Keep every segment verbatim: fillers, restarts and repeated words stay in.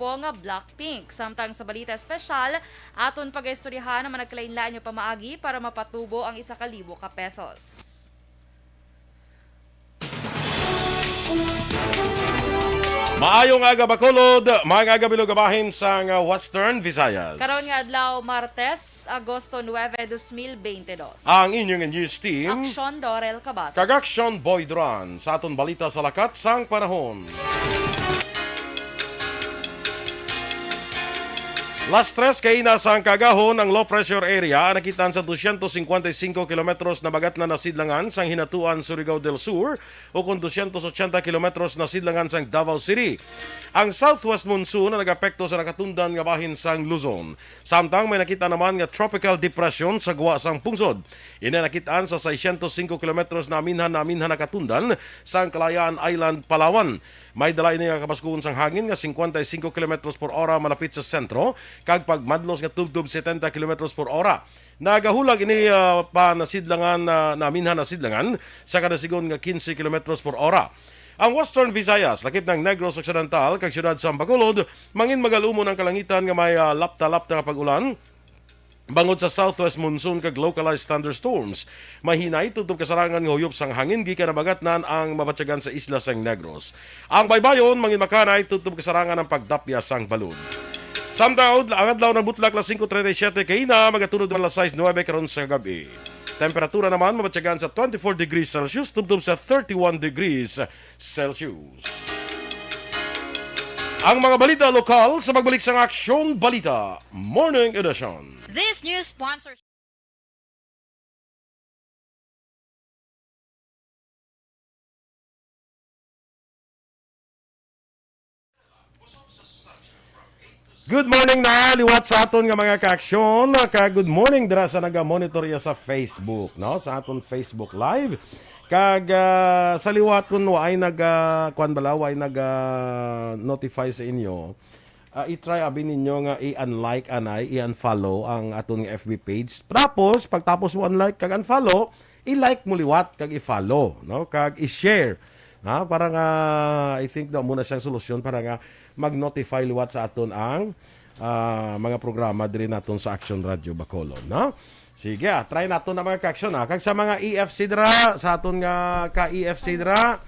grupo nga Blackpink. Samtang sa balita espesyal, aton pagaistoryahan ang mga nagkalainlain nga pamaagi para mapatubo ang isa ka libo ka pesos. Maayong aga, Bacolod. Maayong aga, bilog nga bahin sang, ah, Western Visayas. Karon nga adlaw, Martes, Agosto nuebe, dos mil bente dos. Ang inyong news team, Aksyon Dorel Kabato kag Aksyon Boy Duran, sa aton balita sa lakat sang panahon. Las tres kaina sang kaagahon, ang low pressure area nakit-an sa dosyentos singkwenta y singko kilometros nabagatnan na sidlangan sang Hinatuan, Surigao del Sur, ukon dosyentos ochenta kilometros na sidlangan sang Davao City. Ang southwest monsoon ang nag-apekto sa nakatundan nga bahin sang Luzon. Samtang may nakita naman nga tropical depression sa gwa sang pungsod. Ini nakit-an sa seiscientos cinco kilometros na aminhan na aminhan nakatundan sang Kalayaan Island, Palawan. May dala ini nga kabaskuhon sang hangin nga cincuenta y cinco kilometros por hora malapit sa sentro, kag pagmadlos nga tubtob setenta kilometros por hora. Nagahulag ini, ah, pa nasidlangan, ah, naminhan nasidlangan sa kada sigon nga quince kilometros por hora. Ang Western Visayas, lakip ng Negros Occidental, kag siyudad sa Bacolod, mangin magalumon ang kalangitan nga may, ah, lapta-lapta nga pag-ulan. Bangod sa southwest monsoon kag localized thunderstorms, may hinay tubtob kasarangan nga huyop sang hangin gikan nabagatnan ang mabatyagan sa isla sang Negros. Ang baybayon, mangin makanay tubtob kasarangan ang pagdapya sang balod. Samtang ang adlaw, nagbutlak las singko treinta y siete kaina, magatunod naman las sais nuebe karon sa gabi. Temperatura naman mabatyagan sa twenty-four degrees Celsius tubtob sa thirty-one degrees Celsius. Ang mga balita lokal sa pagbalik sang Aksyon Balita Morning Edition. This news sponsor. Good morning na liwat sa aton nga mga kaaksyon, kag good morning dira sa naga-monitor iya sa Facebook, no? Sa aton Facebook Live. Kag, ah, sa liwat, kung waay naga, kuwan bala, waay naga-notify sa inyo, ah, i-try abi ninyo nga i-unlike anay, i-unfollow ang aton nga F B page. Tapos, pagtapos mo unlike kag unfollow, i-like mo liwat kag i-follow, no? Kag i-share, ha? Para nga, I think, no, muna siyang solusyon para nga mag-notify liwat sa aton ang, ah, mga programa diri naton sa Action Radio Bacolod, no? Sige, ah, try naton na, mga ka-action, ah. Kag sa mga E F C dira, sa aton nga ka-E F C dira,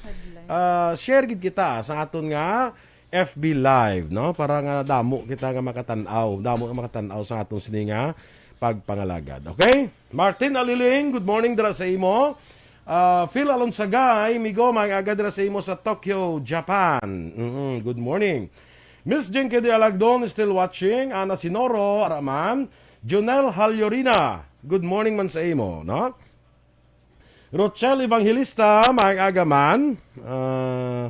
ah, share gid kita sa aton nga F B Live, no? Para nga damo kita nga makatan-aw, damo nga makatan-aw sa aton sini nga pagpangalagad. Okay? Martin Aliling, good morning dira sa imo. Ah, Phil Alonsagay, Migo, maayong aga dira sa imo sa Tokyo, Japan. Mm, good morning. Miss Jinky de Alagdon, still watching. Ana Sinoro, ara man. Junel Haliorina, good morning man sa imo, no? Rochelle Evangelista, maayong aga man. Ah,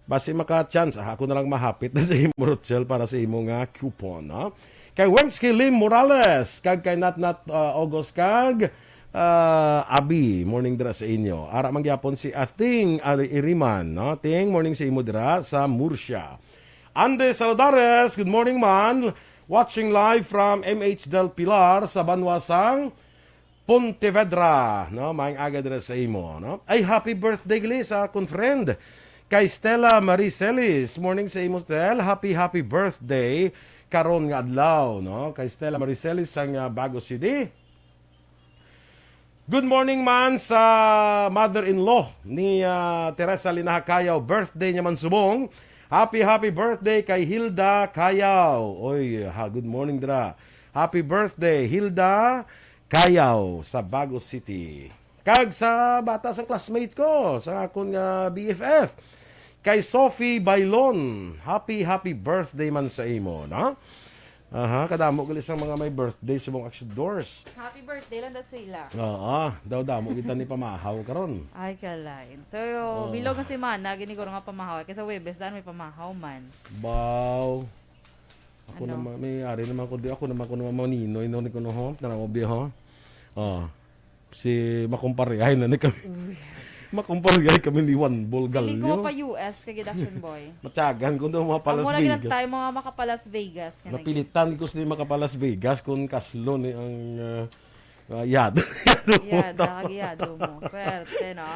basi maka-chance, ah, ako na lang mahapit na sa imo, Rochelle, para sa imo nga coupon, no? Kay Wensky Lim Morales, kag kay Natnat, ah, August, kag, ah, Abi, morning dira sa inyo. Ara man gyapon si Ating Ali Iriman, no? Ting, morning sa imo dira sa Murcia. Andes Saladares, good morning man. Watching live from M H Del Pilar sa banwa sang Pontevedra, no? Maayong aga dira sa imo, no? Ay, happy birthday gali sa akon friend kay Stella Marie Celis. Morning sa imo, Stel. Happy, happy birthday karon nga adlaw, no? Kay Stella Marie Celis sang, ah, Bago City. Good morning man sa mother-in-law ni, ah, Teresa Linaha Cayaw. Birthday niya man subong. Happy, happy birthday kay Hilda Cayaw. Oy, ha, good morning dira. Happy birthday, Hilda Cayaw sa Bago City. Kag sa bata sang classmates ko, sa akon nga B F F, kay Sophie Bailon. Happy, happy birthday man sa imo, no? Aha, kadamo gali sang mga may birthday sa mga Action Doors. Happy birthday lang daw sila. Oo, daw damo kita ni pamahaw karon. Ay, kalain. So, Oh. bilog nga semana, gani ko nga pamahaw. Kay sa Huwebes, daan may pamahaw man. Baw. Ako Ano? naman, may ari naman ko di, ako naman ko naman maninoy, no, ni kuno, ho? Tanaw, bi, ho? Oh. Si makumparehay na ni kami. Uy. Makumparehay kami ni Juan Bol Feeling ko Gallo. pa U S ka gid, Action Boy. Matyagan ko daw mga pa Las Amo lagi ng Vegas. time, mga maka pa Las Vegas ka na gid. Napilitan ko sila maka pa Las Vegas kung kaslo ni ang, ah, ah, yad. Yad, nakagiyado mo. Swerte, no?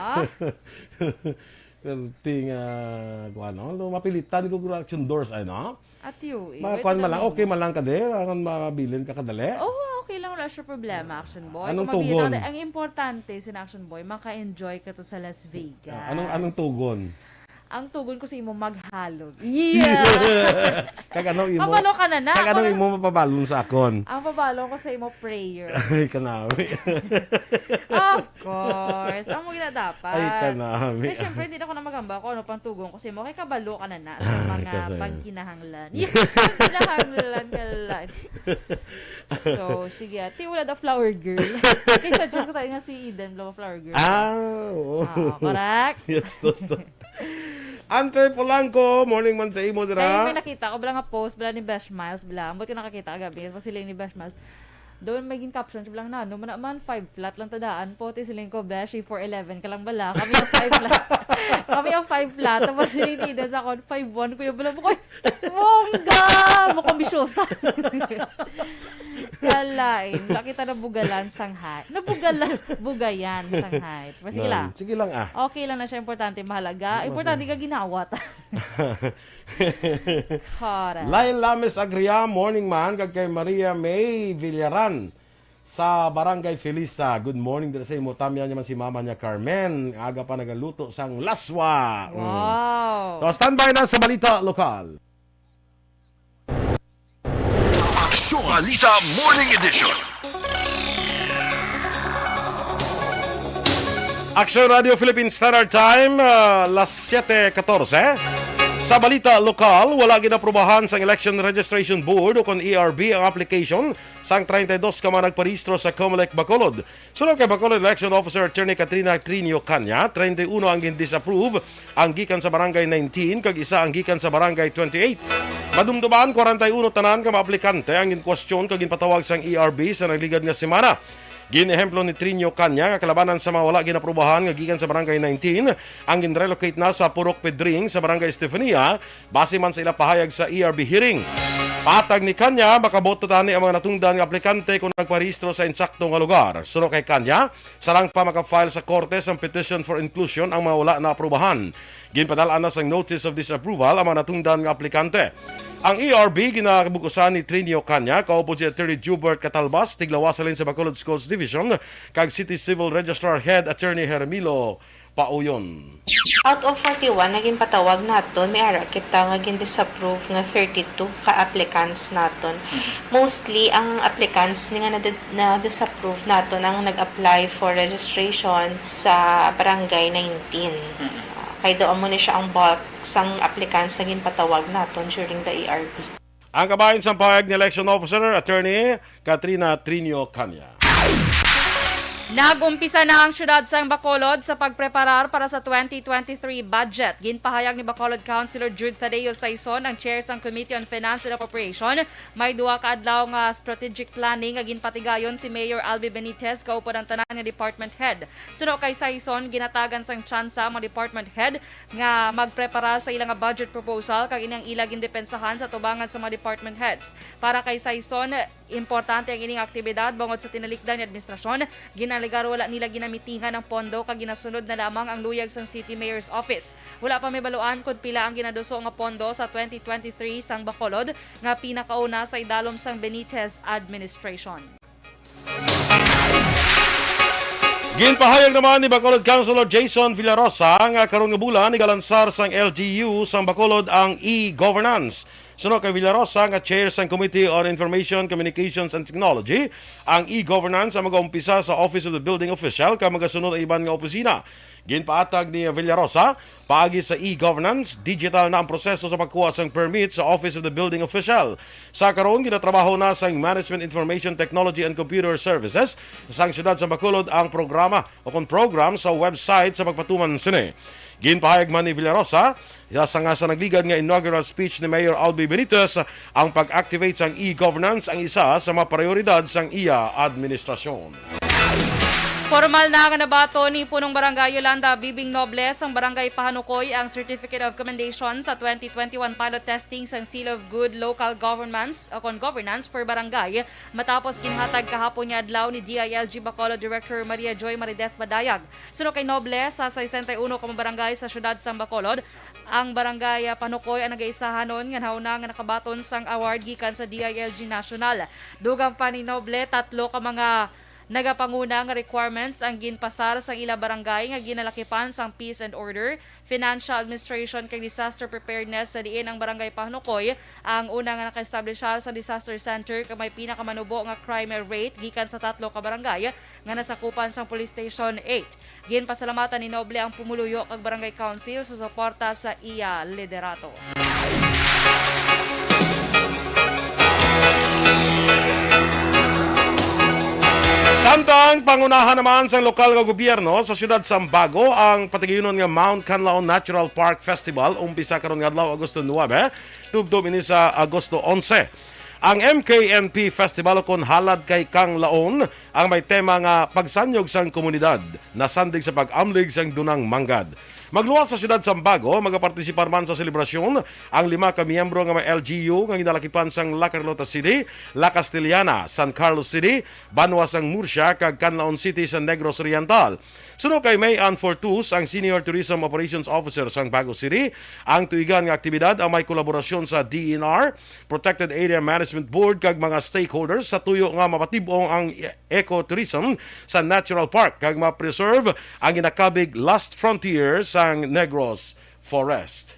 Perting, ah, kuwan, no? Mapilitan ko, action doors, ay, no? At you, eh, Mga wait kuwan lang man lang, mo. Okay man lang ka, de? Ang mabilin ka kadali? Oh, okay lang, wala siya problema, Action Boy. Anong Kung mabilin tugon? Ka, ang importante, sin Action Boy, maka-enjoy ka to sa Las Vegas. Ah, anong, anong tugon? Ang tugon ko sa imo, maghalog. Yeah! Kag ano imo, Pabalo ka na na. Kag ano Pabalo imo mapabalon sa akon? Ang pabalo ko sa imo, prayer. Ay, kanawi. Of course. Amo gina dapat. Ay, kanami. Kay syempre, hindi na ko na magamba kung ano pang tugon ko sa imo. Kay kabalo ka na na sa Ay, mga kasi pagkinahanglan. Pagkinahanglan ka lang. So, sige, ati, wala daw flower girl. Kay suggest ko tayo nga si Eden, wala flower girl. Ah, oo. Oo, correct? Yes, tos, tos. Andre Polanco, morning man sa imo, dira. Kaya may nakita ko, bala nga post, bala ni Besh Miles, bala. Ambot ko nakakita kagabi, pa sila ni Besh Miles. Doon may gin-caption siya lang na, "No man naman, five flat lang tadaan po." Ti siling ko, "Beshi, four eleven ka lang bala. Kami ang five flat." Kami ang five flat. Tapos siling ni Ida sa akon, "Five one, kuya." Bala mo ko, "Bongga! Mukhang bisyosa." Kalain. Wala kita nabugalan sang height. Nabugalan, bugayan sang height. Pero sige lang. Sige lang, ah. Okay lang na siya. Importante, mahalaga. Importante ka, ginawat. Correct. Laila Miss Agria, morning man, kag kay Maria May Villaran sa Barangay Felisa. Good morning dira sa imo. Tamya niya man si mama niya, Carmen. Aga pa nagaluto sang laswa. Mm. Wow. So, standby na sa balita lokal. Aksyon Balita Morning Edition. Aksyon Radio Philippine Standard Time, ah, las siete catorce. Sa balita lokal, wala ginaprubahan sang Election Registration Board o kon E R B ang application sang treinta y dos ka mga nagparehistro sa Comelec Bacolod. Suno kay Bacolod Election Officer Attorney Katrina Trinio Caña, treinta y uno ang gin-disapprove ang gikan sa Barangay nineteen kag isa ang gikan sa Barangay twenty-eight. Madumduman, kwarenta y uno tanan ka mga aplikante ang ginkwestiyon kag ginpatawag sang E R B sa nagligad nga semana. Gin-ehemplo ni Trinio Caña nga kalabanan sa mga wala ginaprubahan nga gikan sa Barangay nineteen ang gin-relocate na sa Purok Pedring sa Barangay Estefania, base man sa ila pahayag sa E R B hearing. Patag ni Caña, makaboto tani ang mga natungdan nga aplikante kung nagparehistro sa insakto nga lugar. Suno kay Caña, sarang pa maka-file sa korte sang petition for inclusion ang mga wala naaprubahan. Ginpadal-an na sang notice of disapproval ang mga natungdan nga aplikante. Ang E R B ginabug-usan ni Trinio Caña, kaupod si Attorney Jubert Catalbas, tiglawas halin sa Bacolod Schools Division, kag City Civil Registrar Head Attorney Hermilo Pauyon. Out of forty-one nga ginpatawag naton, may ara kita nga gin-disapprove nga thirty-two ka applicants naton. Mm. Mostly, ang applicants ni nga nadi-, na-disapprove naton ang nag-apply for registration sa Barangay nineteen. Mm. Ah, kay daw amo ni siya ang bulk sang applicants nga ginpatawag naton during the E R B. Ang kabahin sang pahayag ni Election Officer Attorney Katrina Trinio Caña. Nag-umpisa na ang siyudad sang Bacolod sa pagpreparar para sa twenty twenty-three budget. Ginpahayag ni Bacolod Councilor Jude Tadeo Saison, ang chair sang Committee on Finance and Appropriation, may duha ka adlaw nga strategic planning nga ginpatigayon si Mayor Albi Benitez kaupod ang tanan nga department head. Suno kay Saison, ginatagan sang tsansa ang mga department head nga magprepara sa ila nga budget proposal, kag ini ang ila gindepensahan sa tubangan sa mga department heads. Para kay Saison, importante ang ining aktibidad bangod sa tinalikdan ni administrasyon, ginaligar wala nila ginamitingan ang pondo kag ginasunod na lamang ang luyag sang City Mayor's Office. Wala pa mahibaluan kon pila ang ginaduso nga pondo sa twenty twenty-three sang Bacolod nga pinakauna sa idalom sang Benitez administration. Ginpahayag naman ni Bacolod Councilor Jason Villarosa nga karon nga bulan igalansar sang L G U sang Bacolod ang e-governance. Suno kay Villarosa nga chair sang Committee on Information, Communications and Technology, ang e-governance ang magaumpisa sa Office of the Building Official kag magasunod ang iban nga opisina. Ginpaatag ni Villarosa, paagi sa e-governance, digital na ang proseso sa pagkuha sang permit sa Office of the Building Official. Sa karon, ginatrabaho na sang Management Information Technology and Computer Services sang siyudad sa Bacolod ang programa o kon program sa website sa pagpatuman sini. Ginpahayag man ni Villarosa, isa sa nga sa nagligad nga inaugural speech ni Mayor Albi Benitez, ang pag-activate sang e-governance ang isa sa mga prioridad sang iya administrasyon. Formal na nga nabaton ni Punong Barangay Yolanda Bibing Nobles sang Barangay Pahanukoy ang Certificate of Commendation sa twenty twenty-one pilot testing sang Seal of Good Local Governments o kon Governance for Barangay, matapos ginhatag kahapon nga adlaw ni D I L G Bacolod Director Maria Joy Marideth Madayag. Suno kay Nobles, sa sesenta y uno ka mga barangay sa siyudad sang Bacolod, ang Barangay, ah, Panukoy ang nagaisahanon nga nahuna nga nakabaton sang award gikan sa D I L G National. Dugang pa ni Noble, tatlo ka mga nagapanguna nga requirements ang ginpasar sang ila barangay nga ginalakipan sang peace and order, financial administration kag disaster preparedness, sa diin ang Barangay Panukoy ang una nga naka-establishar sang disaster center kag may pinakamanubo nga crime rate gikan sa tatlo ka barangay nga nasakupan sang Police Station eight. Ginpasalamatan ni Noble ang pumuluyo kag barangay council sa suporta sa iya liderato. Samtang pangunahan naman sang lokal nga gobyerno sa siyudad Sambago ang patigayunon nga Mount Kanlaon Natural Park Festival, umpisa karon nga adlaw, Agosto nuebe, tubtob ini sa Agosto onse. Ang M K N P Festival, kon Halad kay Kang Laon, ang may tema nga Pagsanyog sang Komunidad, nasandig sa pag-amlig sang Dunang Manggad. Magluwas sa siyudad Sambago, magapartisipar man sa selebrasyon ang lima ka miyembro nga mga L G U nga ginalakipan sang La Carlota City, La Castellana, San Carlos City, Banwa sang Murcia, kag Canlaon City sa Negros Oriental. Suno kay May Ann Fortus, ang Senior Tourism Operations Officer sang Bago City, ang tuigan nga aktibidad ang may kolaborasyon sa D E N R, Protected Area Management Board, kag mga stakeholders sa tuyo nga mapatib-ong ang e-, ecotourism sa natural park kag ma-preserve ang ginakabig Last Frontier sang Negros Forest.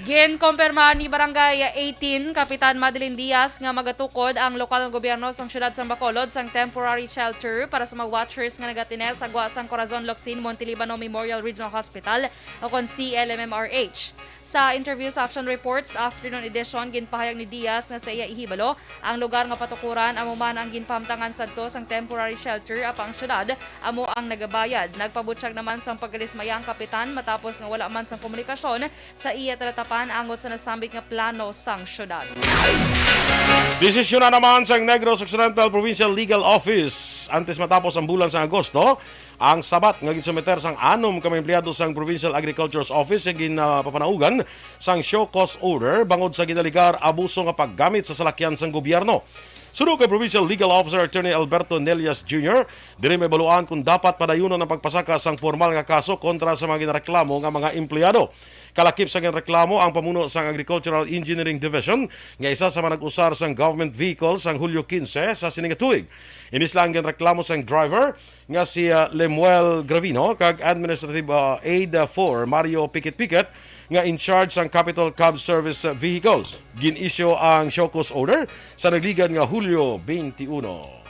Ginkumpirma ni Barangay eighteen Kapitan Madeline Diaz nga magatukod ang lokal nga gobyerno sang siyudad sang Bacolod sang temporary shelter para sa mga watchers nga nagatines sa gwa sang Corazon Locsin Montelibano Memorial Regional Hospital o kon C L M M R H. Sa interview sa Action Reports Afternoon Edition, ginpahayag ni Diaz nga sa iya ihibalo, ang lugar nga patukuran amo man ang ginpahamtangan sadto sang temporary shelter, apang ang syudad amo ang nagabayad. Nagpabutyag naman sang pagkadismaya ang kapitan matapos nga wala man sang komunikasyon sa iya talatapan angot sa nasambit nga plano sang syudad. Desisyon na naman sang Negros Occidental Provincial Legal Office antes matapos ang bulan sang Agosto ang sabat nga ginsumiter sang anom ka mga empleyado sang Provincial Agriculture's Office nga ginapapanaugan sang show cause order bangod sa ginalegar abuso nga paggamit sa salakyan sang gobyerno. Suno kay Provincial Legal Officer Attorney Alberto Nelias Junior, diri mabaluan kung dapat padayunon ang pagpasaka sang pormal nga kaso kontra sa mga ginareklamo nga mga empleyado. Kalakip sa ginreklamo ang pamuno sang Agricultural Engineering Division nga isa sa mga nag-usar sang government vehicle sang Hulyo kinse sa sini nga tuig. Ini sila ang ginreklamo sang driver nga si, ah, Lemuel Gravino kag Administrative, ah, Aide four Mario Pikit-Pikit nga in charge sang Capital Cab Service Vehicles. Gin-issue ang show cause order sa nagligad nga Hulyo twenty-one.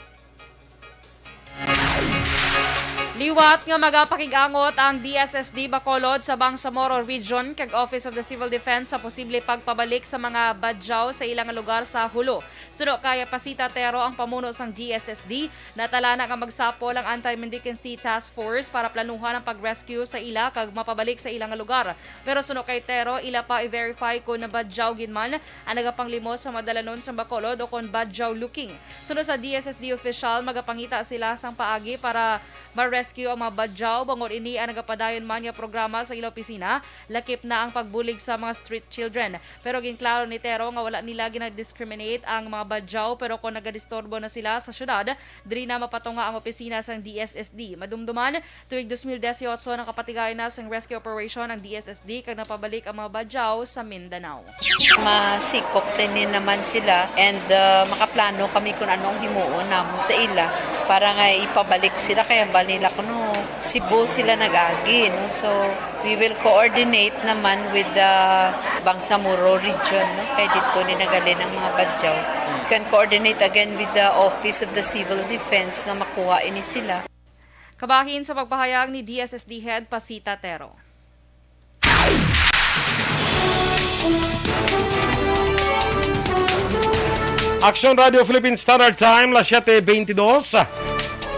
Liwat nga magapakig-angot ang D S S D Bacolod sa Bangsamoro Region kag Office of the Civil Defense sa posible pagpabalik sa mga badyaw sa ilang lugar sa Hulo. Suno kay Pasita Tero, ang pamuno sang D S S D, natalana nga magsapol ang Anti-Mendicancy Task Force para planuhan ang pag-rescue sa ila kag mapabalik sa ilang lugar. Pero suno kay Tero, ila pa i-verify kon nabadyaw gid man ang nagapanglimo sa madalanon sa Bacolod o kon badyaw looking. Suno sa D S S D official, magapangita sila sang paagi para ma-rescue ang mga badyaw, bangod ini ang nagapadayon man nga programa sa ila opisina, lakip na ang pagbulig sa mga street children. Pero ginklaro ni Tero nga wala nila gina-discriminate ang mga badyaw, pero kon nagadisturbo na sila sa syudad, diri na mapatunga ang opisina sang D S S D. Madumduman, tuig dos mil disiotso nakapatigayon na sang rescue operation ang D S S D kag napabalik ang mga badyaw sa Mindanao. Masikop din naman sila and uh, makaplano kami kung anong himuon namin sa ila para nga ipabalik sila kaya bali nila kuno Cebu sila nag-agi, no? So we will coordinate naman with the Bangsamoro region, no? Kay dito ni nagalin ang mga badyaw. We can coordinate again with the Office of the Civil Defense nga makuha ini sila. Kabahin sa pagpahayag ni D S S D Head Pasita Tero. Action Radio Philippine Standard Time, las siete veintidós.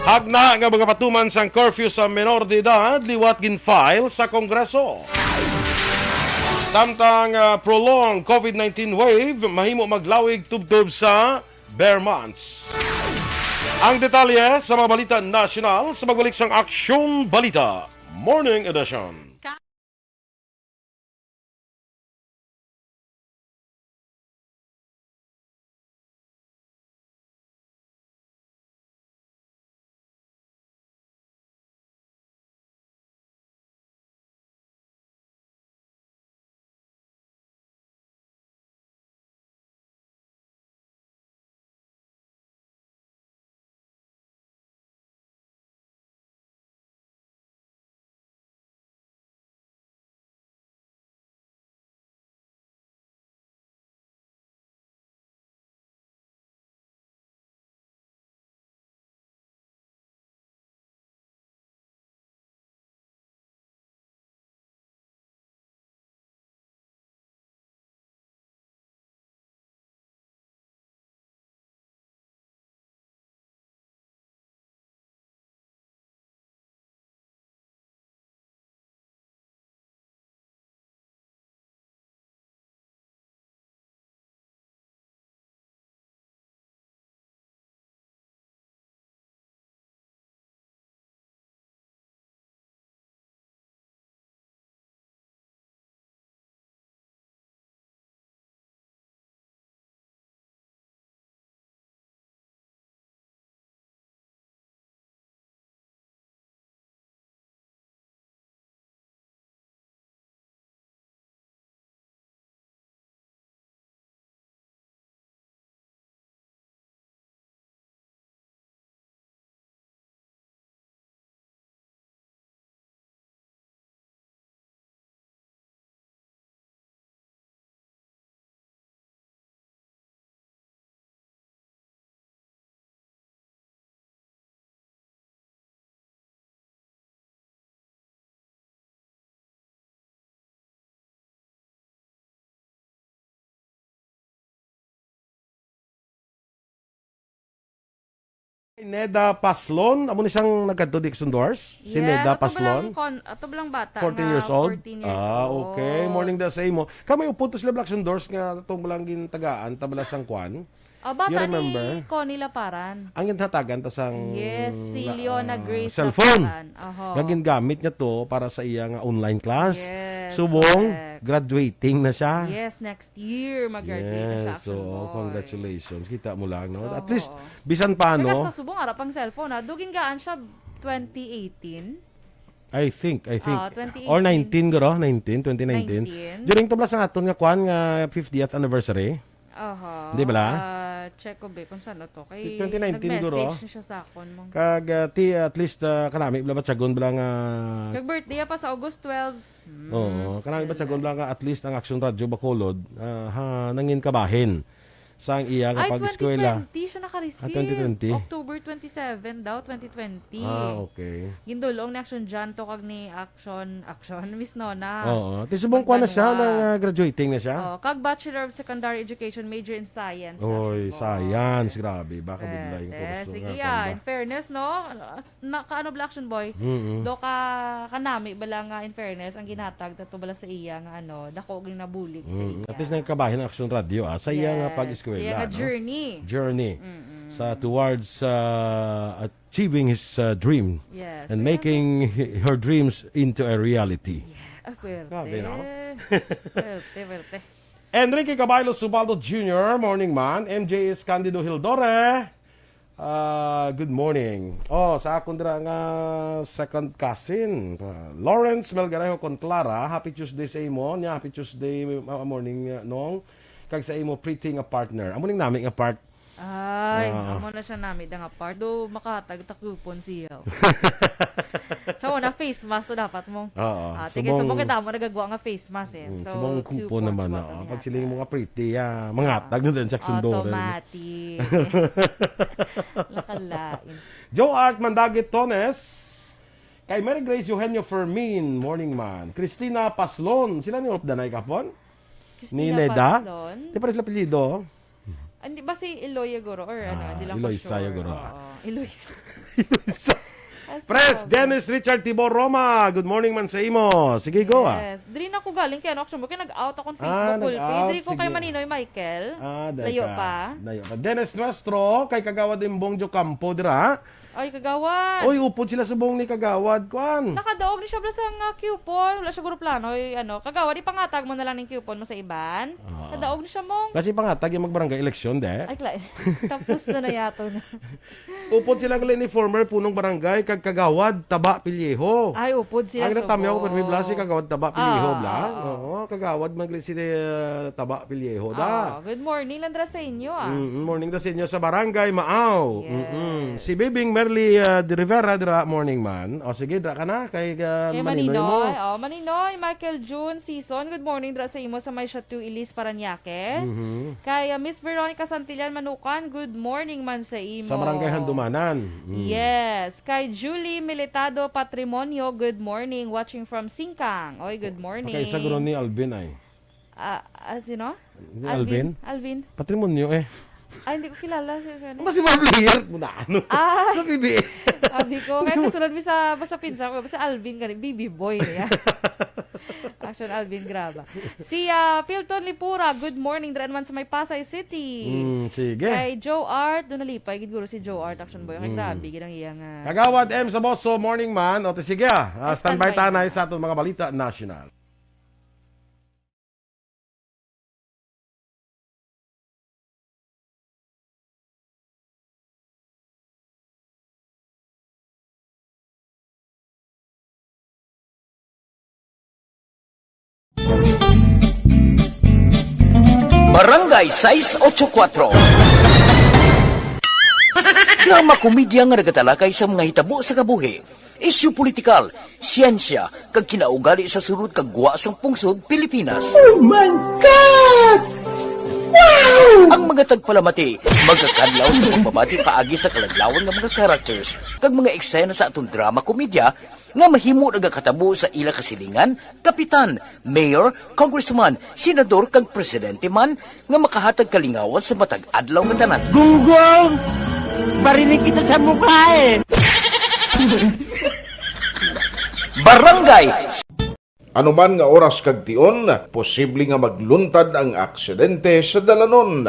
Hagna nga magapatuman sang curfew sa menor de edad liwat gin-file sa Kongreso. Samtang, ah, prolonged COVID nineteen wave mahimo maglawig tubtob sa ber months. Ang detalye sa mga balita nasyonal sa pagbalik sang Aksyon Balita Morning Edition. Neda Paslon, amo ni siyang nagkadto di Aksyon Doors? Si Yeah, Neda ato ba Paslon? lang kon-, ato ba lang bata fourteen nga years old? fourteen years Ah, old. Okay. Morning da sa imo. Kami upod to sila Black Aksyon Doors nga atong lang gintagaan, tabala sang kwan. Oh, bata You remember? ni Connie Laparan. Ang ginhatagan ta sang Yes, si na, Leona ah, Grace cellphone. Laparan. Oho. Nga gingamit niya to para sa iya nga online class. Yes, Subong, correct. graduating na siya. Yes, next year, mag-graduate na siya, Yes, Action so, Boy. congratulations. Kita mo lang, no? So, At least, oo. bisan pa, Pero no? sa subong, ara pang cellphone, ha? Dugin gaan siya twenty eighteen? I think, I think. Ah, twenty eighteen. Or nineteen, guro? Nineteen, twenty nineteen. Nineteen? During to, bala, sa aton nga kwan, nga fiftieth anniversary. Aha. Di bala? Ah, check ko, be, kung saan na to. Kay twenty nineteen, guro. nag-message na siya sa akon, mong. Kag, ah, ti, at least, ah, kanami, bala, batyagon, bala, nga Kag birthday pa sa August twelve. Hmm. Oo, kanami, batyagon, bala, nga at least ang Action Radio Bacolod, ah, ha, nangin kabahin sang iya nga Ay, pag-eskwela. twenty twenty siya naka-receive. Ah, twenty twenty? October twenty-seven daw, twenty twenty. Ah, okay. Gindulong ni Action John to kag ni Action, Action, Miss Nona. Oo. Ti subong kuwan na siya, Magbanwa. nang, ah, graduating na siya. Oh, kag Bachelor of Secondary Education, major in Science, Oy, Action Boy. science, grabe. Baka bigla yung Pwede. kurso Sige, nga, ah, kanda. in fairness, no? As-, na, kaano bala, Action Boy? Mm-mm. Do ka, kanami bala nga, in fairness, ang ginhatag, tato bala sa iya nga, ano, dako gyud nabulig sa Mm, iya. at least nagkabahin ang Action Radio, ah, sa iya nga Yes, pag-eskwela, iya nga no? journey. Journey. Mm-mm. Sa towards, ah, achieving his, ah, dream Yes, and kaya making hi-, her dreams into a reality. Yeah, ah, pwerte. Grabe, no? Pwerte, pwerte. Enrique Caballo Subaldo Junior, morning man. M J Escandido Hildore. Ah, good morning. Oh, sa akon dira nga second cousin, ah, Lawrence Melgarejo Conclara, happy Tuesday sa imo. Nya, happy Tuesday, ah, morning, ah, Nong. Kag sa imo pretty nga partner. Amo ning nami nga part. Ay, Ah. amo na siya nami da nga part. Do makahatag ta coupon siya. Sa una, face mask to dapat mo. Oo. Ah, sige, Subong subong kita mo nagagwa nga face mask eh. Mm, So, subong coupon coupon, naman, subong oo. niya. Pag siling mo nga pretty, ah, mangatag na din sa Action Doors. Automatic. Nakalain. Joe Art Mandagit Tones. Kay Mary Grace Eugenio Fermin, morning man. Christina Paslon. Sila ni Ulop Danay kapon? Christina Ni Neda? Paslon? Di pa rin sila apelyido. Hindi ba si Eloy Guro or ano? Ah, Hindi lang Eloy ko sure. Sayo Guro, ah. Oo, Eloy. Eloy Sa-, Yes, Pres, grabe. Dennis Richard Tibor Roma, good morning man sa imo. Sige, go, ah. Yes. Diri na ko galing kay ano, actually, kay nag-out akong Ah, Facebook gulpi. nag-out. Diri ko kay Sige. Maninoy Michael. Ah, dai Layo ka. pa. Layo pa. Dennis Nuestro, kay Kagawad Imbong Jocampo dira. Ay, Kagawad. Oy, upod sila subong ni Kagawad, kwan. Nakadaog ni siya bala sa nga coupon. Wala siya guro plano. Oy, ano, Kagawad, ipangatag mo na lang ning coupon mo sa iban. Ah. Kadaog ni siya mong Kasi pangatag yung magbarangay eleksyon, de. Ay, klaro. Tapos na na yato na. Upod sila gali ni former punong barangay kag Kagawad Taba Pilyeho. Ay, upod sila Ang natamyaw ko, subong. permi bla, si Kagawad Taba Pilyeho, Ah, bla. ah, ah. Oo, Kagawad man gali si, uh, Taba Pilyeho, da. Ah, good morning, Landra, sa inyo, ah. Mm, morning da sa inyo sa Barangay Maaw. Yes. Mm-mm. Si Bibing Merly, uh, de Rivera, dira, morning man. O, sige, dira ka na. Kay, uh, Kay Maninoy mo. Maninoy. Oh, Maninoy, Michael June Season, good morning, dira sa imo sa may Chateau Elise, Parañaque. Mhm. Kay, uh, Miss Veronica Santillan Manukan, good morning man sa imo. Sa Barangay Handumanan. Mm. Yes. Kay Julie Militado Patrimonio, good morning. Watching from Singkang. Oy, good morning. Pagkaisa guro ni Alvin ay. Ah, ah, sino? Ni Alvin? Alvin? Alvin. Patrimonio eh. Ay, hindi ko kilala si, si ano. Mas si Marv Lear mo na ano? Ah. Sa P B A. Sabi ko, kaya kasunod mi sa, basta pinsan ko, basta Alvin gani, baby boy niya. Action Alvin, graba. Si, ah, Pilton Lipura, good morning, dira naman sa may Pasay City. Mm, sige. Kay Joe Art, doon nalipay, gid guro si Joe Art, Action Boy. Kay Mm. grabe, gid ang iya nga. Kagawad M Saboso, morning man. O, te, sige, ah. Ah, Ay, standby standby tanay na. sa atong mga balita national. Barangay sais ocho kuatro. Drama komedya nga nagatalakay sa mga hitabo sa kabuhi, isyu politikal, siyensya, kag kinaugali sa sulod kag gwa sang pungsod Pilipinas. Oh my God! Wow! Ang mga tagpalamati magakadlaw sa pagbabati paagi sa kaladlawan nga mga characters kag mga eksena sa aton drama komedya nga mahimo nagakatabo sa ila kasilingan, kapitan, mayor, congressman, senador, kag presidente man nga makahatag kalingawan sa matag adlaw nga tanan. Gunggong! Barinig kita sa mukha eh! Barangay Ano man nga oras kag tion, posible nga magluntad ang aksidente sa dalanon.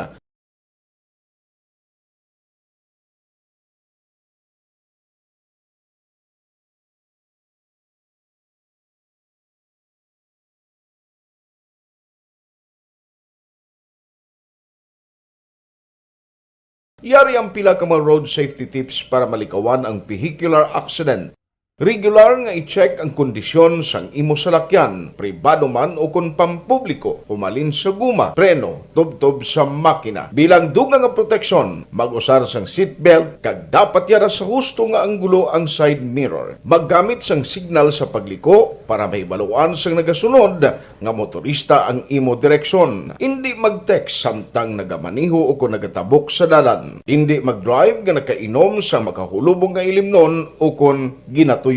Yari ang pila ka mga road safety tips para malikawan ang vehicular accident. Regular nga i-check ang kondisyon sang imo salakyan, pribado man o kon pampubliko, humalin sa guma, preno, tubtob sa makina. Bilang dugang nga proteksyon, mag-usar sang seatbelt kag dapat yara sa husto nga anggulo ang side mirror. Maggamit sang signal sa pagliko para mahibaluan sang nagasunod nga motorista ang imo direksyon. Indi mag-text samtang nagamaneho o kon nagatabok sa dalan. Indi mag-drive nga nakainom sa makahulubong nga ilimnon o kon ginatuyo.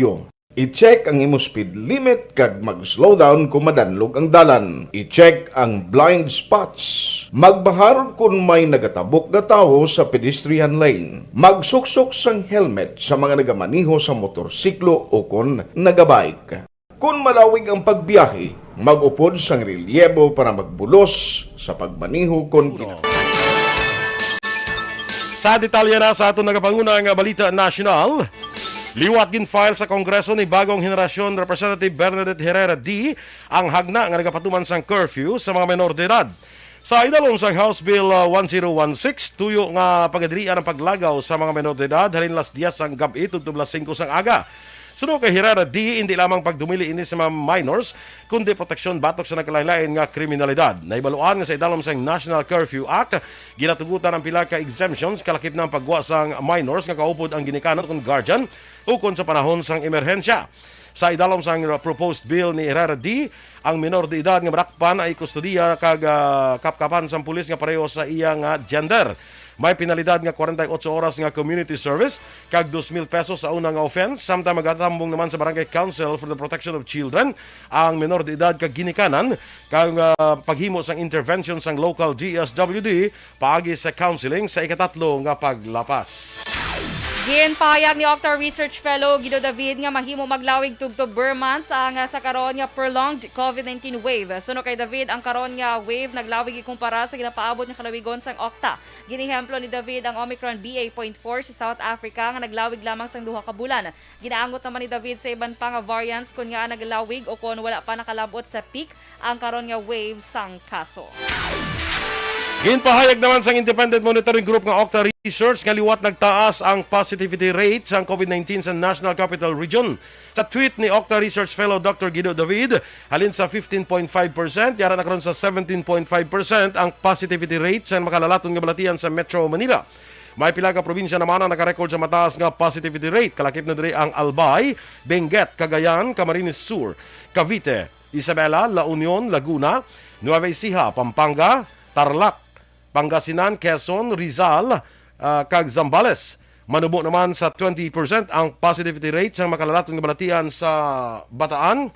I-check ang imo speed limit kag mag-slow down kon madanlog ang dalan. I-check ang blind spots. Magbahar kon may nagatabok nga tawo sa pedestrian lane. Magsuksok sang helmet sa mga nagamaneho sa motorsiklo o kon nagabike. Kon malawig ang pagbiyahe, mag-upod sang relyebo para magbulos sa pagmaneho kon gina- Sa detalye na sa aton nagapanguna nga balita nasyonal, liwat gin-file sa Kongreso ni bagong henerasyon Representative Bernadette Herrera D ang hagna nga nagapatuman sang curfew sa mga menor de edad. Sa idalom sang House Bill, uh, one zero one six, tuyo nga pagadilian ang paglagaw sa mga menor de edad halin las diyes sang gab-i tubtob las singko sang aga. Suno kay Herrera D, indi lamang pagdumili ini sa mga minors, kundi proteksyon batok sa nagkalain-lain nga kriminalidad. Nahibaluan nga sa idalom sang National Curfew Act, ginatugutan ang pila ka exemptions, kalakip na ang pagwa sang minors nga kaupod ang ginikanan kon guardian, ukon sa panahon sang emerhensya. Sa idalom sang proposed bill ni Herrera D, ang menor de edad nga madakpan ay kustodiya kag, ah, kapkapan sang pulis nga pareho sa iya nga gender. May penalidad nga kwarenta y ocho oras nga community service kag dos mil pesos sa una nga offense, samtang magatambong naman sa Barangay Council for the Protection of Children ang menor de edad kag ginikanan kag, ah, paghimo sang intervention sang local D S W D paagi sa counseling sa ikatatlo nga paglapas. Ginpahayag ni Octa Research Fellow Guido David nga mahimo maglawig tubtob ber months ang, ah, sa karon nga prolonged COVID nineteen wave. Suno kay David, ang karon nga wave naglawig ikumpara sa ginapaabot nga kalawigon sang Octa. Ginehemplo ni David ang Omicron B A point four sa South Africa nga naglawig lamang sang duha ka bulan. Ginaangot naman ni David sa iban pa nga variants kon ngaa naglawig o kon wala pa nakalab-ot sa peak ang karon nga wave sang kaso. Ginpahayag naman sang Independent Monitoring Group nga Octa Research nga liwat nagtaas ang positivity rate sang COVID nineteen sa National Capital Region. Sa tweet ni Octa Research Fellow Doctor Guido David, halin sa fifteen point five percent, yara na karon sa seventeen point five percent ang positivity rate sa makalalaton nga balatian sa Metro Manila. May pila ka probinsya naman ang nakarecord sa mataas nga positivity rate. Kalakip na diri ang Albay, Benguet, Cagayan, Camarines Sur, Cavite, Isabela, La Union, Laguna, Nueva Ecija, Pampanga, Tarlac, Pangasinan, Quezon, Rizal, ah, kag Zambales. Manubo naman sa twenty percent ang positivity rate sang makalalaton nga balatian sa Bataan,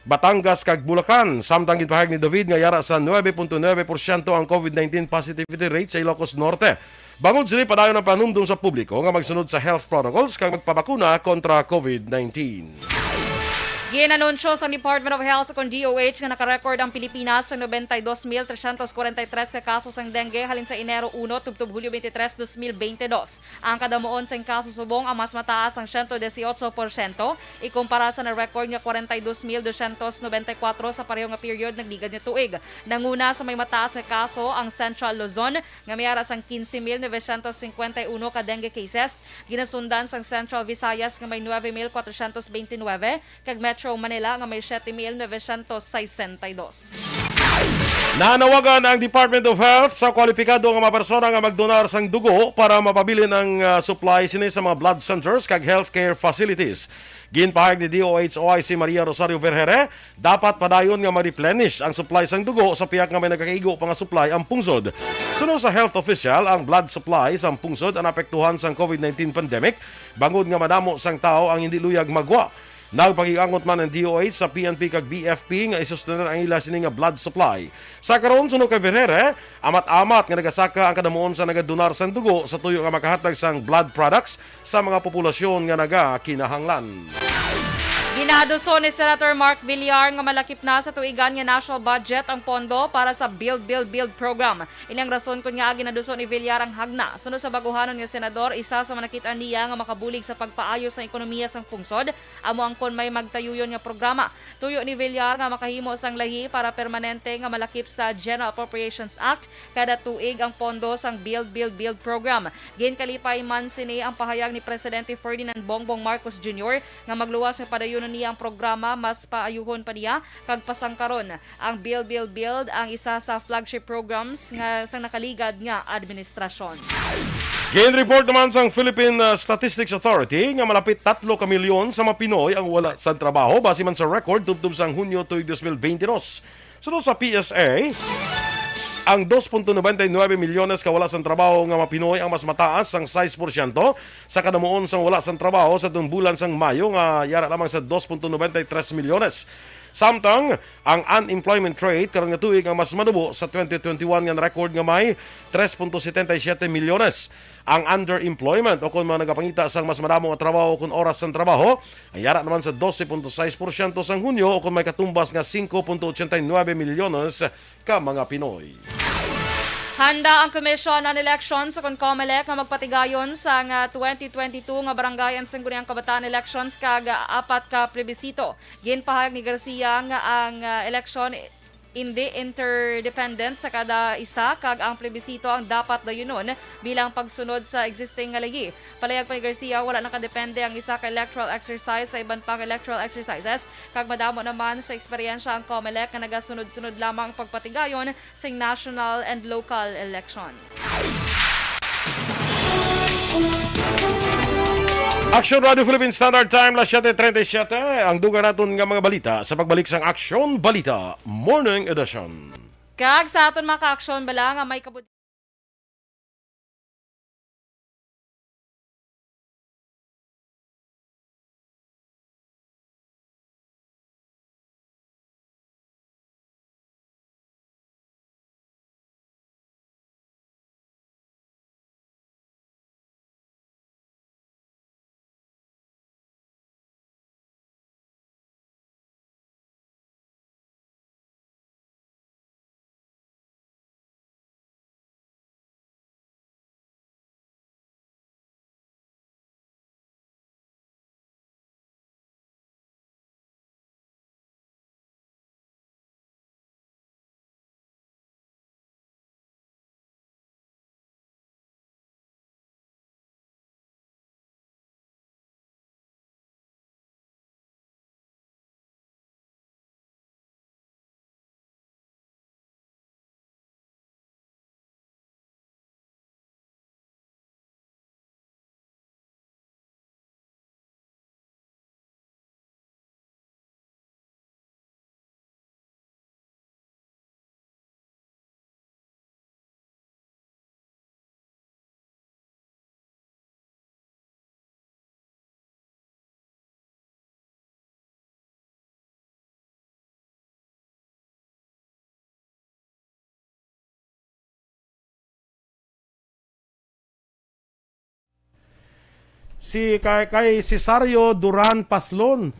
Batangas kag Bulacan, samtang ginpahayag ni David nga yara sa nuebe punto nuebe porsyento ang COVID nineteen positivity rate sa Ilocos Norte. Bangod sini, padayon ang panumdom sa publiko nga magsunod sa health protocols kag magpabakuna kontra COVID nineteen. Ginanunsyo sang Department of Health kon D O H nga nakarecord ang Pilipinas sang noventa y dos mil trescientos cuarenta y tres ka kaso sang dengue halin sa Enero uno tubtob Hulyo twenty-three, dos mil bente dos. Ang kadamuon sang kaso subong ang mas mataas sang siyento dieciocho porsyento ikumpara sa na-record nga kwarenta y dos mil dosyentos nobenta y kuwatro sa pareho nga period nagligad nga tuig. Nanguna sa may mataas nga kaso ang Central Luzon nga may ara sang quince mil novecientos cincuenta y uno ka dengue cases, ginasundan sang Central Visayas nga may nuebe mil kwatrocientos bente nuebe, kag Metro Manila nga may siete mil novecientos sesenta y dos. Nanawagan ang Department of Health sa kwalipikado nga mga persona nga magdonar sang dugo para mapabilin ang, ah, supply sini sa mga blood centers kag healthcare facilities. Ginpahayag ni D O H O I C Maria Rosario Vergere, dapat padayon nga ma-replenish ang supply sang dugo sa pihak nga may nagakaigo pa nga supply ang pungsod. Suno sa health official, ang blood supply sang pungsod ang naapektuhan sang COVID nineteen pandemic, bangod nga madamo sang tawo ang hindi luyag magwa. Nagpakig-angot man ang D O H sa P N P kag B F P nga isustener ang ila sini nga blood supply. Sa karon, suno kay Vergere, amat-amat nga nagasaka ang kadamuon sa nagadonar sang dugo sa tuyo nga makahatag sang blood products sa mga populasyon nga nagakinahanglan. Ginaduson ni Senator Mark Villar nga malakip na sa tuigan nga national budget ang pondo para sa Build, Build, Build program. Ini ang rason kon ngaa ginaduson ni Villar ang hagna. Suno sa baguhanon nga senador, isa sa manakit-an niya nga makabulig sa pagpaayo sang ekonomiya sang pungsod amo ang kon may magtayuyon nga programa. Tuyo ni Villar nga makahimo sang lahi para permanente nga malakip sa General Appropriations Act kada tuig ang pondo sang Build, Build, Build program. Ginkalipay man sini ang pahayag ni Presidente Ferdinand Bongbong Marcos Junior nga magluwas nga padayunon niya ang programa, mas paayuhon pa niya kag pasangkaron. Ang Build, Build, Build ang isa sa flagship programs nga sang nakaligad nga administrasyon. Gin-report naman sang Philippine, uh, Statistics Authority nga malapit tatlo ka milyon sa mga Pinoy ang wala sa trabaho, base man sa record tubtob sang Hunyo tuig dos mil bente dos. Suno sa P S A, ang dos punto noventa y nuebe milyones ka wala sang trabaho nga mga Pinoy ang mas mataas sang sais porsyento sa kadamuon sang wala sang trabaho sa tung bulan sang Mayo, nga yara lamang sa dos punto noventa y tres milyones. Samtang ang unemployment rate karon nga tuig ang mas manubo sa twenty twenty-one nga record nga may tres punto setenta y siete milyones. Ang underemployment, o kon mga nagapangita sang mas madamo nga trabaho kon oras sang trabaho, ang yara naman sa dose punto sais porsyento sang Hunyo, o kon may katumbas nga singko punto ochenta y nuebe milyones ka mga Pinoy. Handa ang Commission on Elections o kon COMELEC nga magpatigayon sang, ah, twenty twenty-two nga Barangay and Sangguniang Kabataan Elections kag, ah, apat ka plebisito. Ginpahayag ni Garcia nga ang, ah, eleksyon indi interdependent sa kada isa kag ang plebisito ang dapat dayunon bilang pagsunod sa existing nga layi. Palihog pa ni Garcia, wala nakadepende ang isa ka electoral exercise sa iban pang electoral exercises kag madamo naman sa eksperyensya ang COMELEC nga nagasunod-sunod lamang ang pagpatigayon sing national and local elections. Action Radio Philippine Standard Time, las siete treinta y siete. Ang dugang naton nga mga balita sa pagbalik sang Action Balita Morning Edition. Kag sa aton mga ka-action bala nga may kabud- Si kay, kay Cesario Duran Paslon.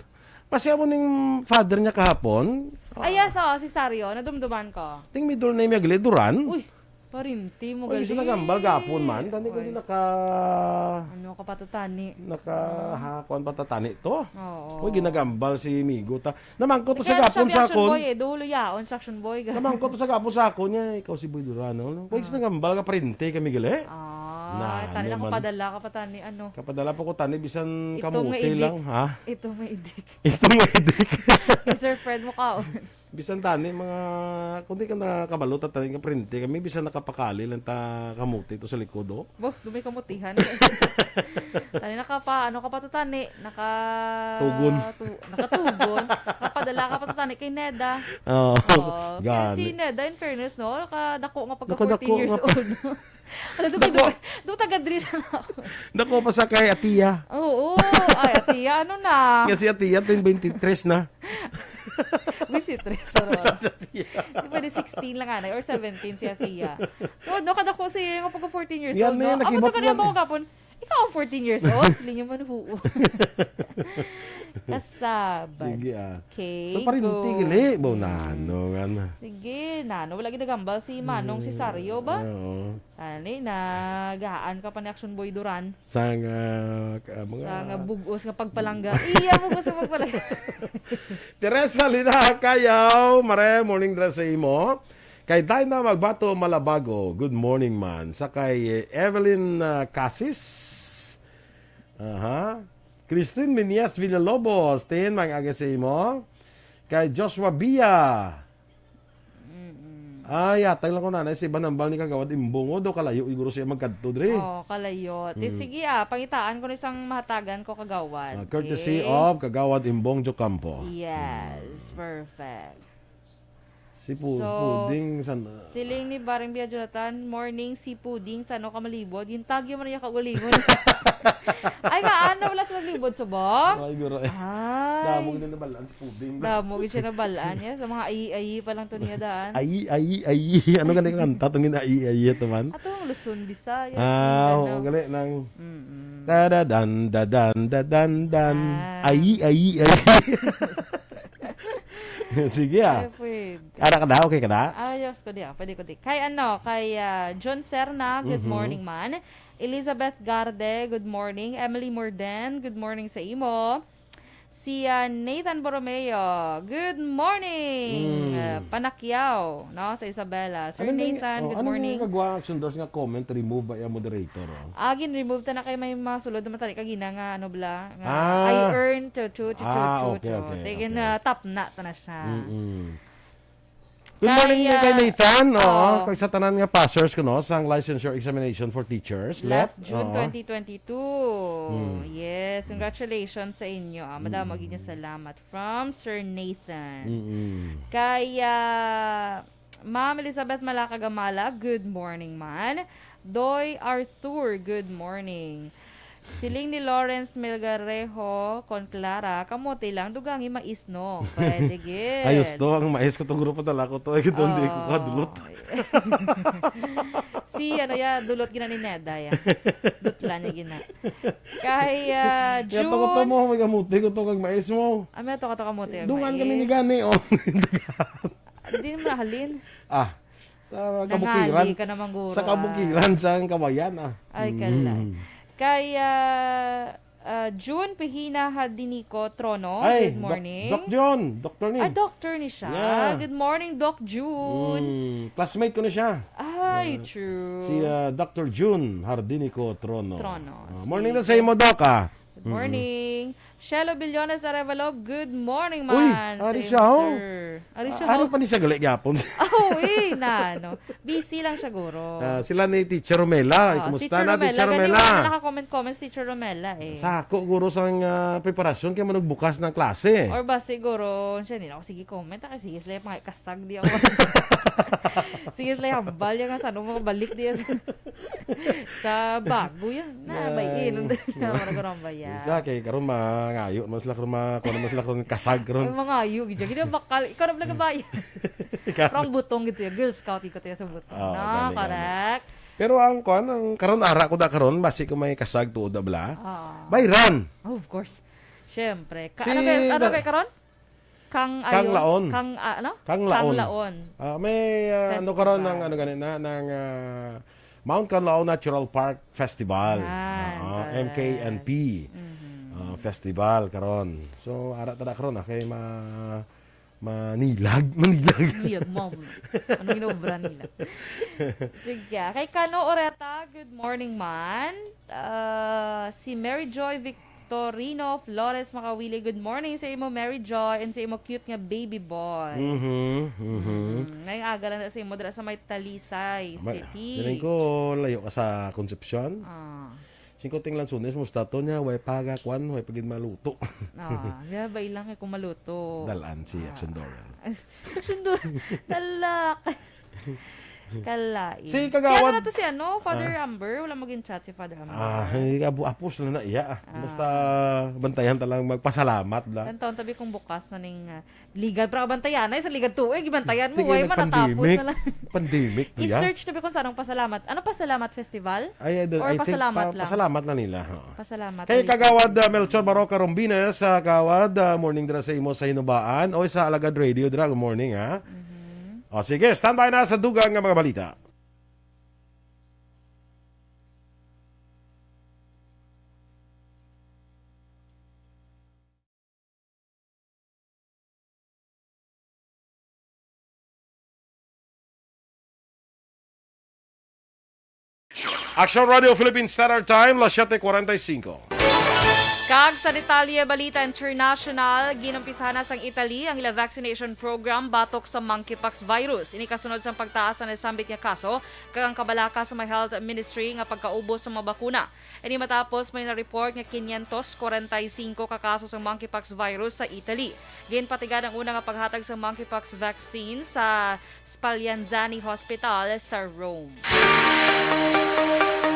Basi amo ning father niya kahapon. Ay, yes, oo, Cesario, nadumduman ko. Ting middle name niya gali, Duran. Uy, parinti mo gali. Uy, isa nagambal gapon man. Tani ko di naka Ano ka pa to, tani? Naka, ha, kuwan pa ta, tani to. Oo. Uy, ginagambal si Migo ta. Namangkot pa sa gapon sa akon. Boy, eh. Dulo yaon sa Action Boy. Namangkot pa sa gapon sa akon niya, ikaw si Boy Duran, no? Pwede sa nagambal ka, parente kami gali. Ah, tani, naman. Nakapadala ka pa, tani, ano? Kapadala pa ko, tani, bisan kamuti lang, ha? Ito may idik. Ito may idik. Kay Sir Fred mo kaon. Bisan tani, mga, kung di ka nakabalo, ta, tani, ka parente kami, bisan nakapakali lang ta kamuti to sa likod, oh. Bo, dumay kamutihan. Tani, nakapa-, ano ka pa to, tani? Naka-, Tugon. Tu-, nakatugon. Nakapadala ka pa to, tani, kay Neda. Oo. Oo. Kaya si Neda, in fairness, no? Kadako nga pagka fourteen years old. Ano to, Dako. Dako, taga diri siya na ako. Dako pa sa kay Atiya. Oo. Ay, Atiya, ano na? Nga si Atiya, ten twenty-three na. Twenty-three, sorry. Sa Atiya. Di pwede sixteen lang, anay, or seventeen si Atiya. Tuod, no, kadako siya nga pagka fourteen years old, no? Yan, eh, nakibot man. Amo to ka rin ako gapon. Ikaw ang fourteen years old, siling niya man, huo. Kasabay. Sige, ah. Okay, so, parente gali, baw, mm, nano, nga na. Sige, nano, wala ginagambal si Manong Cesario ba? Oo. Ani, nagaan ka pa ni Action Boy Duran. Sang, ah, ka-, mga Sa nga bug-os nga pagpalangga. Iya, bug-os nga pagpalangga. Teresa Lina Kayaw, mare, morning dira sa imo. Kay Dinah Magbato Malabago, good morning man. Sa kay Evelyn, ah, Casis. Aha. Christine Minias Villalobos, tin, mga aga sa imo. Kay Joshua Bia. Mm-mm. Ay, yatag lang ko, nanay, si Banambal ni Kagawad Imbong. O, daw kalayo, siguro siya magkadto, dre. Oh, kalayo. Ti, mm, sige, ah, pangitaan ko ni sang mahatagan ko, Kagawad. Ah, courtesy, okay, of Kagawad Imbong Jocampo. Yes, mm, perfect. Si Pu-, So, Puding san-, siling ni Baring Bia Jonathan, "Morning, si Puding, sano ka malibod?" Yung tagyo man niya kaugalingon. Ay, nga, ano, wala siya naglibod subong? Ay, guro, eh. Ay. Damo gid na nabalaan si Puding. Damo gid siya nabalaan niya. Sa mga ayi-ayi pa lang to niya daan. Ayi, ayi, ayi. Ano gani ang kanta? Itong gina-ayi-ayi ito man? Atong Luzon, Visayas, ah, Mindanao. Oo, gali nang Mm-mm. Dadadan, dadan, dadan, dan. Ah. Ayi, ayi, ayi. Sige, ah. Ay, pwede. Ara ka na? Okay ka na? Ayos ko di, ah. Pwede ko di. Kay ano, kay, ah, John Serna, good Mhm. morning man. Elizabeth Garde, good morning. Emily Morden, good morning sa imo. Si, ah, Nathan Borromeo, good morning. Mm. Ah, Panakyaw, no, sa Isabela. Sir Nathan, good morning. Ano may, oh, ano may nagagawa ang sundos nga comment remove by a moderator, oh? Ah, gin-remove ta na kay may mga sulod naman tani kagina nga, ano bala, nga, ah, I earned to, to, to, to, ah, to, okay, to. Okay, okay. Tapna ta na siya. Mm-mm. Good morning kay, kay ah, Nathan, oh, oh, kay sa tanan nga passers ko, no, sang licensure examination for teachers. Last June twenty twenty-two. Hmm. Yes, congratulations sa inyo. Ah, madamo gid nga salamat from Sir Nathan. Mm-mm. Kay, ah, Ma'am Elizabeth Malacagamala, good morning man. Doy Arthur, good morning. Siling ni Lawrence Melgarejo, "Kon Clara, kamote lang, dugangi mais, no?" Pwede gid. Ayos to, ang mais ko tong grupo dala ko to, ay, gid, hindi ko kadulot. Oh. Si, ano ya, dulot gina ni Neda ya. Dutlan niya gina. Kay, ah, June. Yato ko to mo, may kamote ko to, kag mais mo. Ah, may ato ka to kamote, kag mais. Dungan kami ni gani, oh. Di mo nahalin. Ah, sa kabukiran. Nangali ka naman, guro, ah. Sa kabukiran, sa kawayan, ah. Ay, kalay. Mm. Kay, ah, ah, June Pihina Hardinico Trono, ay, good morning. Doc, Doc June, doctor ni. Ah, doctor ni siya. Yeah. Good morning, Doc June. Mm, classmate ko na siya. Ay, true. Ah, si, ah, Doctor June Hardinico Trono. Trono. Ah, morning na sa imo, Doc, ah. Good morning. Mm-mm. Shelo Billones Arevalo, good morning man. Uy, ari siya, oh. Ari siya, oh. Ari pa ni siya gali gyapon. Oh, eh, na, ano. Busy lang siya, guro. Ah, sila ni Teacher Romela. Ah, kumusta na, Teacher Romela? Gani, wala naka-comment-comment si Teacher Romela, eh. Sa ako, guro, sang, ah, preparasyon kay manugbukas ng klase. Or ba, siguro, siya, hindi na ako sige comment, ah, kasi sige sila yung mga kasag di ako. Sige sila yung hambal, yung nga sa ano, mga balik di sa, sa bago yan. Na, ay, bayin. Wala ko nang bayan. Sila, kay karon mangayo, mas sila karon ma-, kuwan, mas sila karon kasag karon. Ay, mangayo, gid, gid, bakal. Ikaw na pala kabayan. Ikaw. Parang butong gid to, Girl Scout, ikaw to sa butong. Oo, no, gani, gani. Correct. Pero ang kuan, ang karon ara ko da karon, basi ko may kasag tuod da bala. Ah. Bayran. Of course. Siyempre. Ka-, Si ano kay, ano na- kay karon? Kang Kang ayon? Laon. Kang, ah, ano? Kang Kang Laon. Laon. Ah, may, ah, ano Festival. karon ng, ano gani na, ng, ah, Mount Kanlaon Natural Park Festival. Yan, Ah, correct. M K N P. Mhm. Ah, festival karon. So, ara ta na karon, ah, kay ma-, manilag, manilag. Manilag, mom. Anong inobra nila? Sige, ah. Kay Kano Oreta, good morning man. Ah, si Mary Joy Victorino Flores Makawili, good morning sa imo, Mary Joy, and sa imo cute nga baby boy. Mhm, mhm. Mm, ngayong aga lang na sa imo dira sa may Talisay Ma-, City. Siling ko, layo ka sa Concepcion. Ah. Singko ting lansunis mo sa tato niya, way paga, kwan, way pagid maluto. Ah, yeah, ba ilang kay kung maluto. Dalan si Ah. Action Doran. Action Doran. Talak. Kalai. Si Kagawad Kaya naman to si ano, Father Ah. Amber. Wala maging chat si Father Amber. Ah, ay, abu-, apos na na iya, ah. Ah. Basta bantayan ta lang, magpasalamat lang. Ang taon tabi kung bukas na ning, ah, ligad. Pero bantayan na, sa ligad tuig, bantayan mo. Sige, Way man, natapos nag-pandemic. na lang. Pandemic, kuya. I-search tabi kung saan ang pasalamat. Ano, pasalamat festival? Ay, I don't, Or I think pasalamat pa-, lang? pasalamat lang nila, oo. Pasalamat Kay lang. Kagawad, ah, Melchor Baroca Rombines, sa Kagawad, ah, morning dira sa imo sa Hinubaan. O, sa Alagad Radio dira, good morning, ha? Mhm. O, sige, standby na sa dugang nga mga balita. Action Radio Philippine Standard Time, las siete cuarenta y cinco. Kag sa detalye, balita international, ginumpisahan na sang Italy ang ila vaccination program batok sa monkeypox virus. Ini kasunod sang pagtaas sa nasambit nga kaso kag ang kabalaka sa may health ministry nga pagkaubos sa mga bakuna. Ini matapos may na-report nga quinientos cuarenta y cinco ka kaso sang monkeypox virus sa Italy. Ginpatigan ang una nga paghatag sang monkeypox vaccine sa Spallanzani Hospital sa Rome.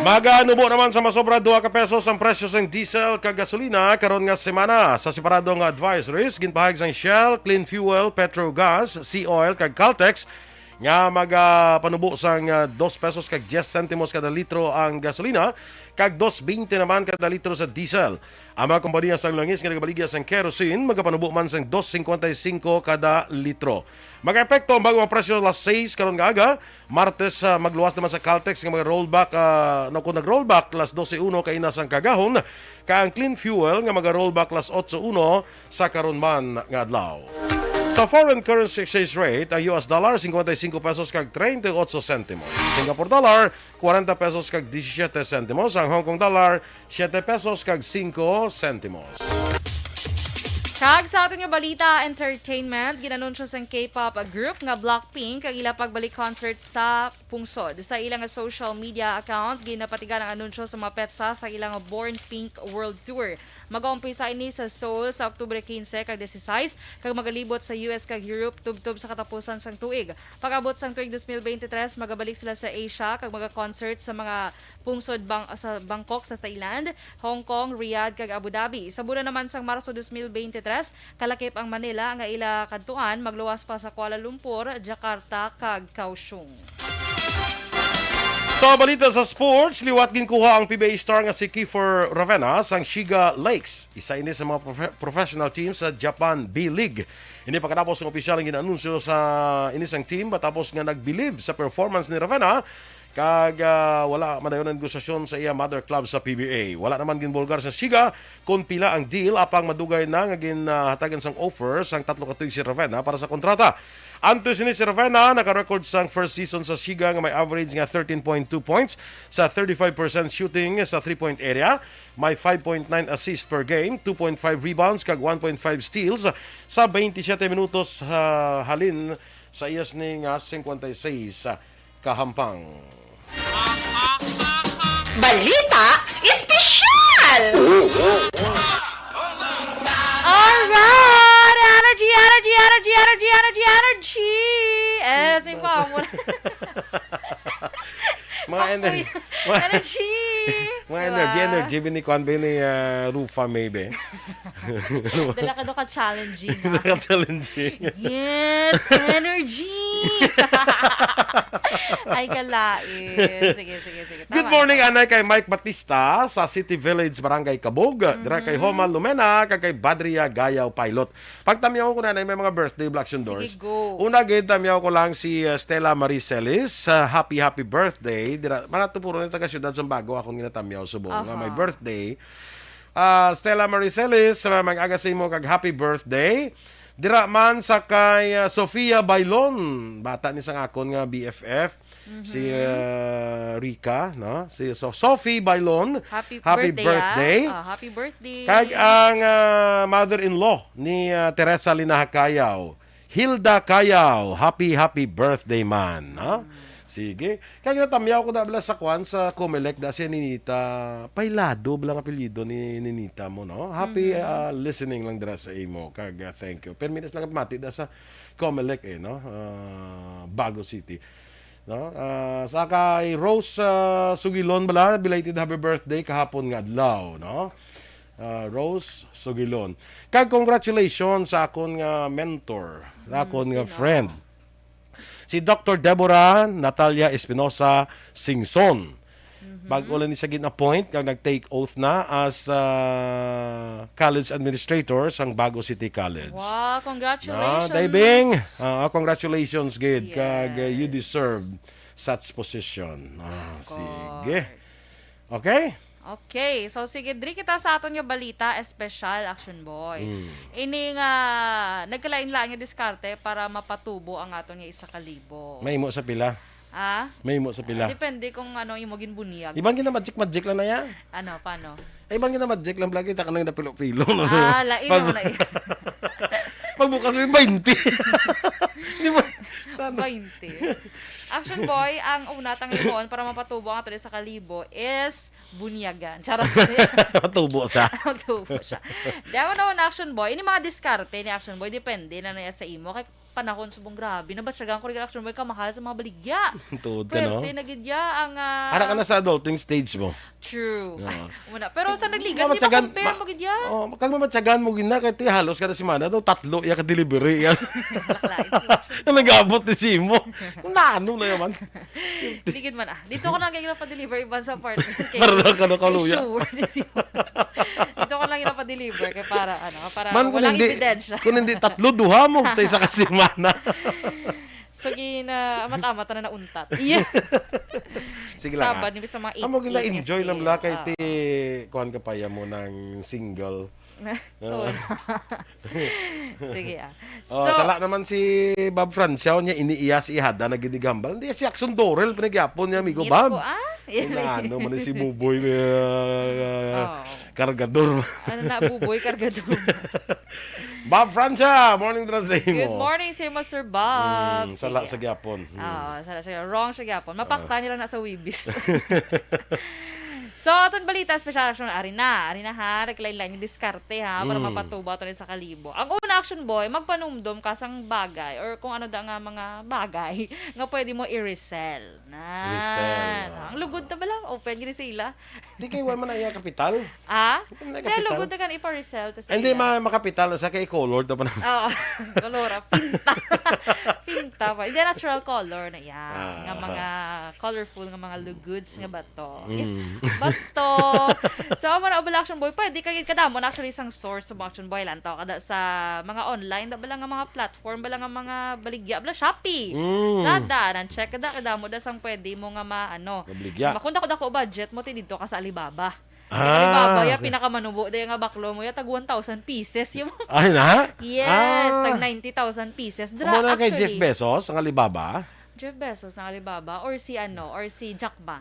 Maganubo naman sa masobra duha ka pesos ang presyo sang diesel kag gasolina karon nga semana. Sa separado nga advisories, ginpahayag sang Shell, Clean Fuel, Petro Gas, Sea Oil kag Caltex nga magapanubo sang, ah, dos pesos kag diyes sentimos kada litro ang gasolina, kag dos bente naman kada litro sa diesel. Ang mga kompanya sang langis nga nagabaligya sang kerosene magapanubo man sang dos cincuenta y cinco kada litro. Magaepekto ang bag-o nga presyo las seis karon nga aga. Martes, ah, magluwas naman sa Caltex nga mga rollback, ah, no, kung nag-rollback las doce uno kaina sang kaagahon, kag ang Clean Fuel nga maga-rollback las otso uno sa karon man nga adlaw. Sa foreign currency exchange rate, ang U S dollar, cincuenta y cinco pesos kag treinta y ocho sentimos. Singapore dollar, kwarenta pesos kag disisiete sentimos. Ang Hong Kong dollar, siete pesos kag singko sentimos. Kag sa aton nga balita, entertainment, ginanunsyo sang K-pop group nga Blackpink ang ila pagbalik concert sa pungsod. Sa ila nga social media account, ginapatigan ang anunsyo sa mga petsa sa ila nga Born Pink World Tour. Mag-aumpisa ini sa Seoul sa Oktubre quince kag dieciséis, kag magalibot sa U S kag Europe tubtob sa katapusan sang tuig. Pag-abot sang tuig dos mil bente tres, magabalik sila sa Asia kag maga-concert sa mga pungsod Bang-, sa Bangkok sa Thailand, Hong Kong, Riyadh, kag Abu Dhabi. Sa bulan naman sang Marso dos mil bente tres, kalakip ang Manila nga ila kadtuan, magluwas pa sa Kuala Lumpur, Jakarta, kag Kaohsiung. Sa balita sa sports, liwat ginkuha ang P B A star nga si Kiefer Ravena sang Shiga Lakes. Isa ini sa mga profe-, professional team sa Japan B-League. Ini pagkatapos nga opisyal ang ginanunsyo sa ini sang team matapos nga nagbilib sa performance ni Ravena, kag, ah, wala madayon ang negosasyon sa iya mother club sa P B A. Wala naman ginbulgar sa Shiga kon pila ang deal, apang madugay na nga ginhatagan sang offer sang tatlo ka tuig si Ravena para sa kontrata. Antes sini, si Ravena naka-record sang first season sa Shiga nga may average nga thirteen point two points sa thirty-five percent shooting sa three-point area, may five point nine assist per game, two point five rebounds, kag one point five steals sa twenty-seven minutos, ah, halin sa iya sini nga cincuenta y seis kahampang. Balita Espesyal! Alright! Energy, energy, energy, energy, energy, energy! Eh, sing pa mo. Mga Apoy. energy. Mga Energy! Mga Diba? energy, energy. Bini, kuwan, bini, ah, Rufa, maybe. Dala ka do ka challenging, ah. Dala ka challenging. Yes, energy! Ay, kalain. Sige, sige, sige. Good Tama morning, na. Anay, kay Mike Batista sa City Village, Barangay Kabug. Dira kay Homa Lumena, kag kay Badria Gayaw Pilot. Pagtamyaw ko na, may mga birthday, Black Action Sige, Doors. Go. Una, gid, tamyaw ko lang si uh, Stella Marie Celis. Uh, happy, happy birthday. Dira, mga tupuro na taga Siyudad Zumbago, akong ginatamyaw subong nga may Aha. birthday. Ah, Stella Marie Celis, uh, mag-aga sa imo kag happy birthday. Dira man sa kay uh, Sofia Bailon, bata ni sang akon nga B F F, si Mhm. uh, Rica, no? Si so Sophie Bailon, Happy happy birthday, birthday. ah. Ah, happy birthday. Kag ang uh, mother-in-law ni uh, Teresa Linaha Cayaw, Hilda Cayaw, happy, happy birthday man, no? Mm. Sige. Kag natamyaw ko na bala sa kwan sa Comelec da si Ninita Pailado bala ang apelyido ni Ninita mo, no? Happy Mhm. uh, listening lang dira sa imo kag uh, thank you. Permitas lang mati da sa Comelec eh, no? Uh, Bago City. No? Uh, sa kay Rose uh, Sugilon bala, belated happy birthday kahapon nga adlaw, no? Uh, Rose Sugilon. Kag congratulations sa akon nga mentor, sa Mm, akon nga sino? friend. Si Doctor Deborah Natalia Espinosa Singson. Mhm. Bag-o lang ni siya gin-appoint kag nag-take oath na as uh, college administrator sang Bago City College. Wow, Na, congratulations. Daibing, ah, congratulations gid kag uh, you Yes. deserve such position. Ah, Of sige. course. Okay? Okay, so sige, diri kita sa aton nga balita, espesyal, Action Boy. Mm. Ini nga nagkalain-lain nga diskarte para mapatubo ang aton nga isa ka libo. May imo sa pila? Ah? May imo sa pila? Depende kung ano imo ginbunyag. Ibang gina-magic-magic lang na ya. Ano, paano? Ay, ibang gina-magic lang, lagi ta ka nang napilo-pilo. No? Ah, lain Pag- naman na yun. Pagbukas mo yung twenty. Di ba? Tama. Twenty. Action Boy, ang una tang himuon para mapatubo ang ato sa kalibo is bunyagan. Charot. Matubo sa. Matubo siya. Di ako naman, Action Boy. Ini mga diskarte ni Action Boy, depende na na sa imo. Kay panahon subong grabe, nabatyagan ko rin, Action Boy, kamahal sa mga baligya. Tuod ka, no? Pwerte na gid ya ang, ah, Ara ka na sa adulting stage mo. True. Oo. Ay, muna. Pero sa nagligan, di Mamatyagan, ma-compare ma-, mo gid ya? Oh, kag mamatyagan mo gid na, kay ti halos kada semana daw, tatlo iya ka delivery. Yan. Laklain si Action Boy. Ang nag-abot ni Simo. Kung naano na yaman. Di gid man, ah. Dito ko lang kayo pa-deliver iban sa apartment. Kay Para daw ka nakaluya. Sure, di si Dito ko lang yung pa-deliver kay para, ano, para Man, kung walang hindi, ebidensya. Kung hindi tatlo, duha mo sa isa ka semana. So, gina-amat-amat na nauntat. Iya. Sige lang, Sabad, ah. Ni sa mga Amo, eight gina-enjoy A M lang sa bala kay ah. ti, kuwan ka pa, ya mo ng single. Oo. Ah. Sige, ah. Oh, So, sala naman si Bob Francia, niya iniiya si Ihada na gidigambal. Hindi, si Action Dorel, pinagyapon niya, amigo Ngit Bob. ko, ah? Ina, ano man si Buboy, uh, Oh. Kargador. Ano na, Buboy, Kargador? Bob Francia, morning, Drazay Good mo. morning, sir, mo, Sir Bob. Mm, sala Sige, sa ah. gyapon. Mm. Oo, sala sa Wrong sa gyapon. Mapakta Ah. nila na sa Wibis. So, aton balita, special action, ari na. Ari na ha, naglain-lain yung diskarte ha, para Mm. mapatubo ato rin sa kalibo. Ang una, Action Boy, magpanumdom ka sang bagay or kung ano da nga mga bagay nga pwede mo i-resell. Na. Resell, ah. Ang lugod na ba lang? Open gini sila. Di kay wa man na iya kapital? Ah? Wa man na Kaya kapital? lugod na kan ipa-resell to Hindi, sila. ma-, makapital sa kay color to pa na. Oo. Color, ah. Pinta. Pinta pa. Hindi, natural color na iya. Ah, Nga aha. mga colorful nga mga luguds nga bato. Mm. Yeah. Bato. So, amo na, Obel Action Boy. Pwede ka gid kadamo na actually isang source of Action Boy. Lantaw kada sa mga online, da bala nga mga platform, bala nga mga baligya, bala Shopee. Mm. Lazada, nang check kada, kadamo da sang pwede mo nga ma-, ano. Mabligya. Makunda ko dako budget mo, ti dito ka sa Alibaba. Ah. Alibaba, ya, pinakamanubo, da nga baklo mo, ya, tag one thousand pieces. Yung Ay, na? Yes, Ah. tag ninety thousand pieces. Dra, Amo na kay Jeff actually. Bezos, ang Alibaba? Jeff Bezos, ang Alibaba, or si ano, or si Jack Ma.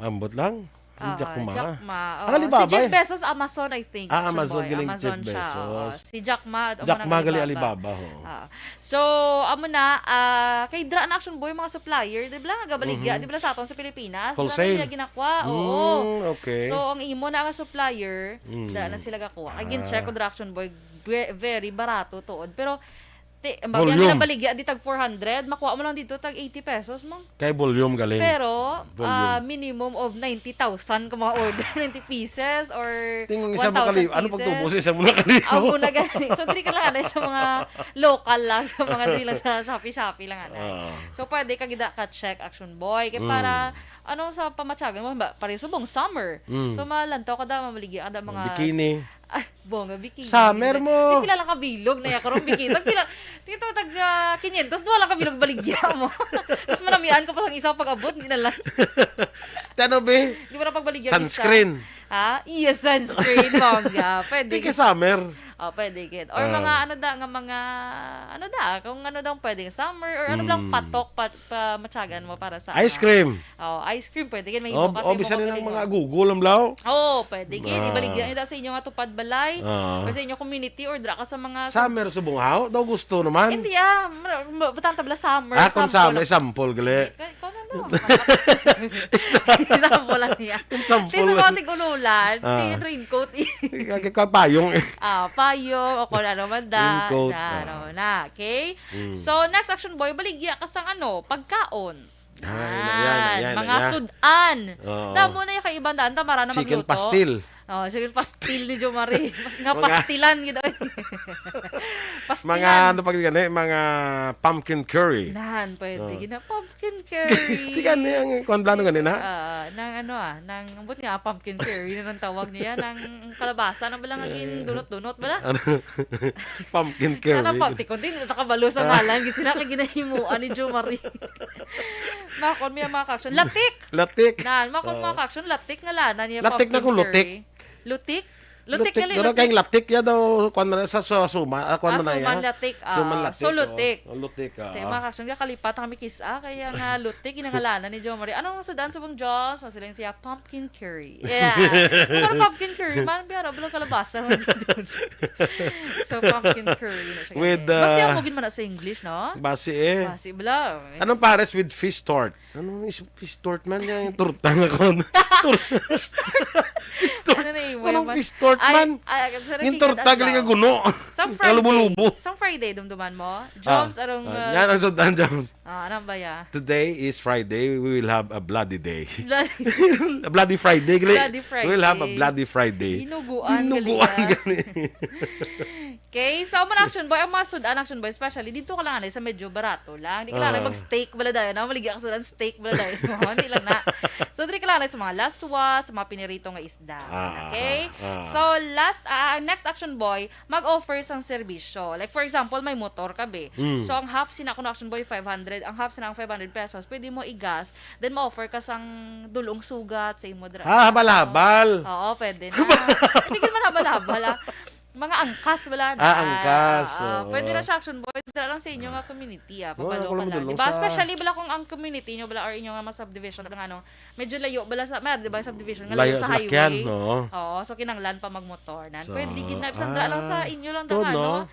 Ambot lang. Ang Ah, Jack Ma. Jack Ma. Ang Oo. Alibaba Si Jeff eh. Bezos, Amazon, I think, Ah, Action Amazon, Boy. galing Amazon Jeff siya, oo. Bezos. Si Jack Ma, amo Jack na Ma, ang gali Alibaba. Alibaba, ho. Ah. So, amo na, ah, kay dra na, Action Boy, mga supplier, di ba, nga gabaligya, Mhm. di ba, sa aton sa Pilipinas? Dra na Wholesale. nila ginakuha, oo. Mm, okay. So, ang imo na nga supplier, Mm. dra na sila gakuha. Again, Ah. check ko dra, Action Boy, ve-, very barato tuod. Pero, Ti, ang bagay Volume. Nga nabaligya di tag four hundred, makuha mo lang dito tag eighty pesos, mang. Kay volume gali. Pero, Volume. Ah, minimum of ninety thousand ka mga order, ninety pieces or Tingnan isa mo one thousand kali-, ano pagtubo pieces. Sa isa mo na kalibo? Amo na gani. So, diri ka lang anay sa mga local lang, sa mga diri lang sa Shopee, Shopee lang anay. Ah. So, pwede ka gid ka check, Action Boy. Kay Mm. para, ano, sa pamatyagan mo, ba, pare, subong summer. Mm. So, malantaw ka da, mamaligya ka da, mga Bikini. Ay, bonga, bikini. Summer mo. Di pila lang ka bilog na ya karon, bikini. Tag pila, dito tag, ah, quinientos, duha lang ka bilog baligya mo. Tapos manamian ka pa sa isa pag-abot, di na lang. Tano, be? Di mo na pagbaligya isa. Sunscreen. Ha? Yes, sunscreen, bongga. Pwede. Di ka summer. Oh, pwede gid. Or Ah. mga ano da, nga mga, ano da, kung ano daw pwede, summer, or ano lang Mm. patok, pa, pamatyagan mo para sa, Ice ah, cream. Oh, ice cream, pwede gid, may Oh, bukas oh, sa bisan imong na lang mga pagkalingaw. Google, ang blaw. Oh, pwede gid. Ah. Ibaligya niyo da sa inyo nga tupad balay, Ah. or sa inyo community, or dira ka sa mga Summer subong haw, daw gusto naman. Hindi, ah, ma-, ma-, butang tabla summer, Ah, kung sample summer, lang. Sample, gali. Kay, kung ano, Sample lang niya. Sample Ti sa lang. Mga tig-ululan, Ah. ti raincoat. Kaya, kaya payong eh. Ah, payong, o kung ano man da, Raincoat, na, ah. ano, na, okay? Mm. So, next, Action Boy, baligya ka sang ano, pagkaon. Ah, yan, yan, Yan, yan, mga yan. Sudan. Oo. Damo na yung kaibang daan, tamara na Chicken magluto. Pastil. Oh, chicken pastil ni Jo Marie. Pas-, nga Mga pastilan gid, oy. Pastilan. Mga ano pa gani, mga pumpkin curry. Nan, pwede Oh. gid na pumpkin curry. Di gani ang kuwan plano gani na? Ah, nang ano ah, nang, ambot nga, ah, pumpkin curry na nang tawag niya, nang kalabasa na bala nga Eh. gin-dunot-dunot bala? Ano? Pumpkin Kana curry. pa, tikon din, nakabalo sa Ah. ngalan, gid sila kay ginahimuan ni Jo Marie. Makon, may mga action. Latik! Latik. Nan, makon, Oh. mga action, latik nga lana niya, Latik na pumpkin kung lutik. curry. Lutik? Lutik Lutik, nga pero linutik. Kay latik ya daw, kuwan man sa, sa suma, ah, kuwan Ah, man na suman ya. latik. Ah, Suman latik, so oh. lutik. Oh, lutik, ah. Te, mga action, kakalipat kami kis-a, kaya nga lutik, ginangalanan ni Jo Marie. Anong sudan sa mong Diyos? Masiling siya, pumpkin curry. Yeah. Pero pumpkin curry, man, pero bala kalabasa man dito. So, pumpkin curry na siya. With, Basi uh, amo gid man na sa English, no? Basi eh. Basi, bala. Anong pares with fish tort? Ano is fish tort man? Yung torta nga kon. Tor-, fish tort. Fish tort. Ano na yun, Anong man? Fish tort Ay, man? Ay, ay, sorry, Yung hindi torta ka gali nga adlaw. Guno. Sa Friday, Kalubo-lubo. Sa Friday, dumduman mo? Ah, Joms, arong, ah, uh, yan ang sundan, Joms. Ah, ano ba ya? Today is Friday. We will have a bloody day. Bloody A bloody Friday, gali. Bloody We will have a Friday. Bloody Friday. Hinuguan, Hinuguan, gali, ah. Gali. Okay, so, man, Action Boy, ang mga sudan, Action Boy, especially, dito ka lang, ano, sa medyo barato lang. Di ka lang, Ah. mag-steak, bala dayon, no? Maligya ka sudan, steak, bala dayon. Oh, hindi lang na. So, diri ka lang, ano, sa mga laswa, sa mga pinirito nga isda. Ah, Okay? ah, ah. So, last, ah, ang next, Action Boy, mag-offer sang serbisyo. Like, for example, may motor ka, be. Mm. So, ang half sina, kung Action Boy, five hundred, ang half sina ang five hundred pesos, pwede mo i-gas, then ma-offer ka sang dulong sugat sa imo dra-, Ah, habal-habal. Oo, pwede na. Hindi ka naman habal-habal, ah. Mga angkas, wala na. Ah, angkas, Ah, oo. pwede na siya, Action Boy. Dira lang sa inyo nga community, ah. Oo, Pabalo ako ka lang lang. madulong Diba? sa Especially, bala kung ang community nyo, bala, or inyo nga mga subdivision, bala, ano, medyo layo, bala sa, may, diba, subdivision nga Layo layo sa sa lakyan, highway. oo. Oo, so kinanglan pa magmotor. Nan, So, pwede gid na, bisan dira lang sa ah, inyo lang, to, dang, ano, no?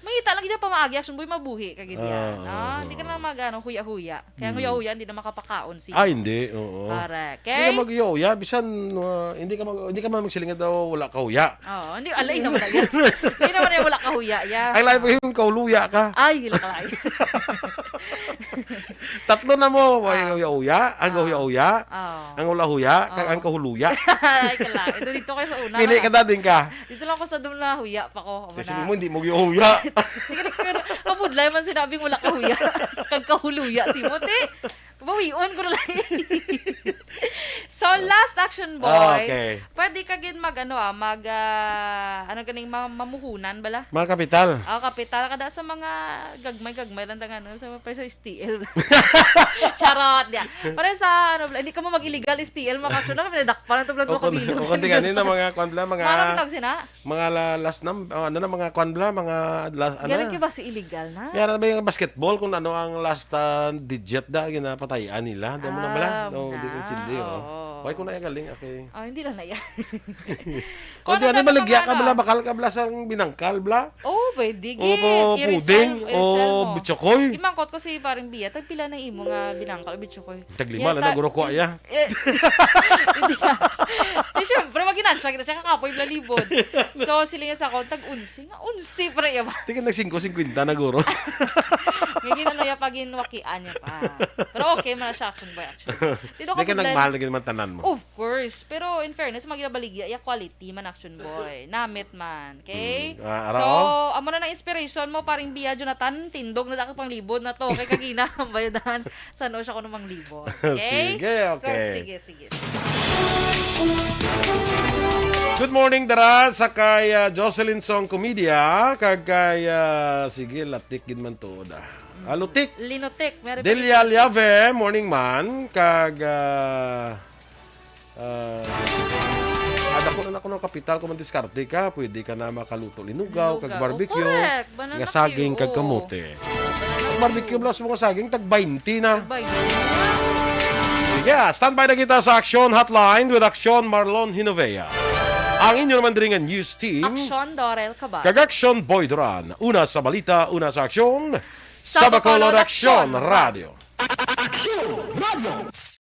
Mangita lang gid pamaagi, Action Boy, mabuhi ka gid Ah, yan. Ah, oo. Hindi ka na mag, ano, huya-huya. Kaya ang Mm. huya-huya, hindi na makapakaon siya. Ah, hindi. Oo. Correct. Hindi ka Okay? mag-huya-huya. Bisan, uh, hindi ka mag-, hindi ka man magsiling nga daw wala ka huya. Oo, hindi, alay naman na yan. Hindi naman yan, wala ka huya, ya. Ay, lain pa yung kahuluya ka. Ay, hila ka lain. Tatlo na mo. Ay, Ah. huya-huya. Ang Ah. huya-huya. Ah. Ang wala huya. Kag Ah. ang kahuluya. Ay, kala. Ito dito kayo sa una Pili na. ka, dading ka. Dito lang ako sa dum na huya pa ko. Amo Kasi na. mo, hindi mo huya-huya. Hindi ka na, kabudlay man sinabing wala ka huya. Kag kahuluya si mo, te. Bawion ko na lang. So, last, Action Boy. Ah, okay. Pwede ka gid mag, ano, ah, mag, ah, ano ganing ma-, mamuhunan bala? Mga kapital. Ah, kapital. Kada sa mga gagmay-gagmay lang, ano, sa, sa S T L. Charot, ya. Para sa, ano, bala, hindi ka mo mag-illegal S T L, mga kaso na, pinadakpan ang tublan O mo kung, kabilog o kung sa di ganun na mga kwan bala, mga Mano kitang sina? Mga la-, last num-, oh, ano na, mga kwan bala, mga last, ano? Galing ka ba si illegal na? Kaya na ba yung basketball kung ano ang last, ah, digit da, ginapatayan nila? Di mo na bala? Ah, Oh, di ko na. intindi, oh. Oo. Hoy, kung naya galing, okay. Ah, hindi na na yan. O di, ano, Ano maligya naman ka, bla, na? Bakal ka, bla, sang binangkal, bla? Oh, pwede, gid. O po, I-resell puding, mo, i-resell o mo. bitsokoy. Imangkot ko si Paring Bia, tagpila na imo nga binangkal o bitsokoy? Taglima Yan na ta- naguro ko, ya. Eh, hindi na. Di, syempre, maginansya kita siya kakapoy bla libod. So, sila niya sa akon, tag unsi. Nga unsi, pre, ya ba? Tingin nag singko singkwenta na guro. Nga ginano ya pa, ginwakian niya pa. Pero okay, man siya action boy, action. Tido ka Hindi ka bigla- nagmahal na ginaman tanan mo. Of course. Pero in fairness, maginabaligya, ya quality man action boy. Namit man. Okay? Mm. Ah, ara, So, oh. Amo na na inspiration mo, Paring Bia, Jonathan, tindog na dako pang libod na to. Kay kagina, ang bayadan, sa ano siya ko namang libod. Okay? Sige, So, okay. sige, sige. Good morning, dara sa kay ah, Jocelyn Song Comedia, kag kay, ah, sige, latik gid man to, da. Ah, Lutik. Linotek, meron Delia Liave, morning man, kag ah, ah, ada ko na ako ng kapital kung mandiskarte ka, pwede ka na makaluto linugaw, kag Linugaw. Barbecue, Correct. Banana nga saging, cue, kag oo. Kamote. Barbecue plus mga saging, tag twenty na. Bay. Sige, standby na kita sa Action Hotline with Action Marlon Hinovea. Ang inyo naman diri nga news team. Action Dorel Cabal. Kag Action Boy Duran. Una sa balita, una sa aksyon. Sa Bacolod Action Radio. Action Radio.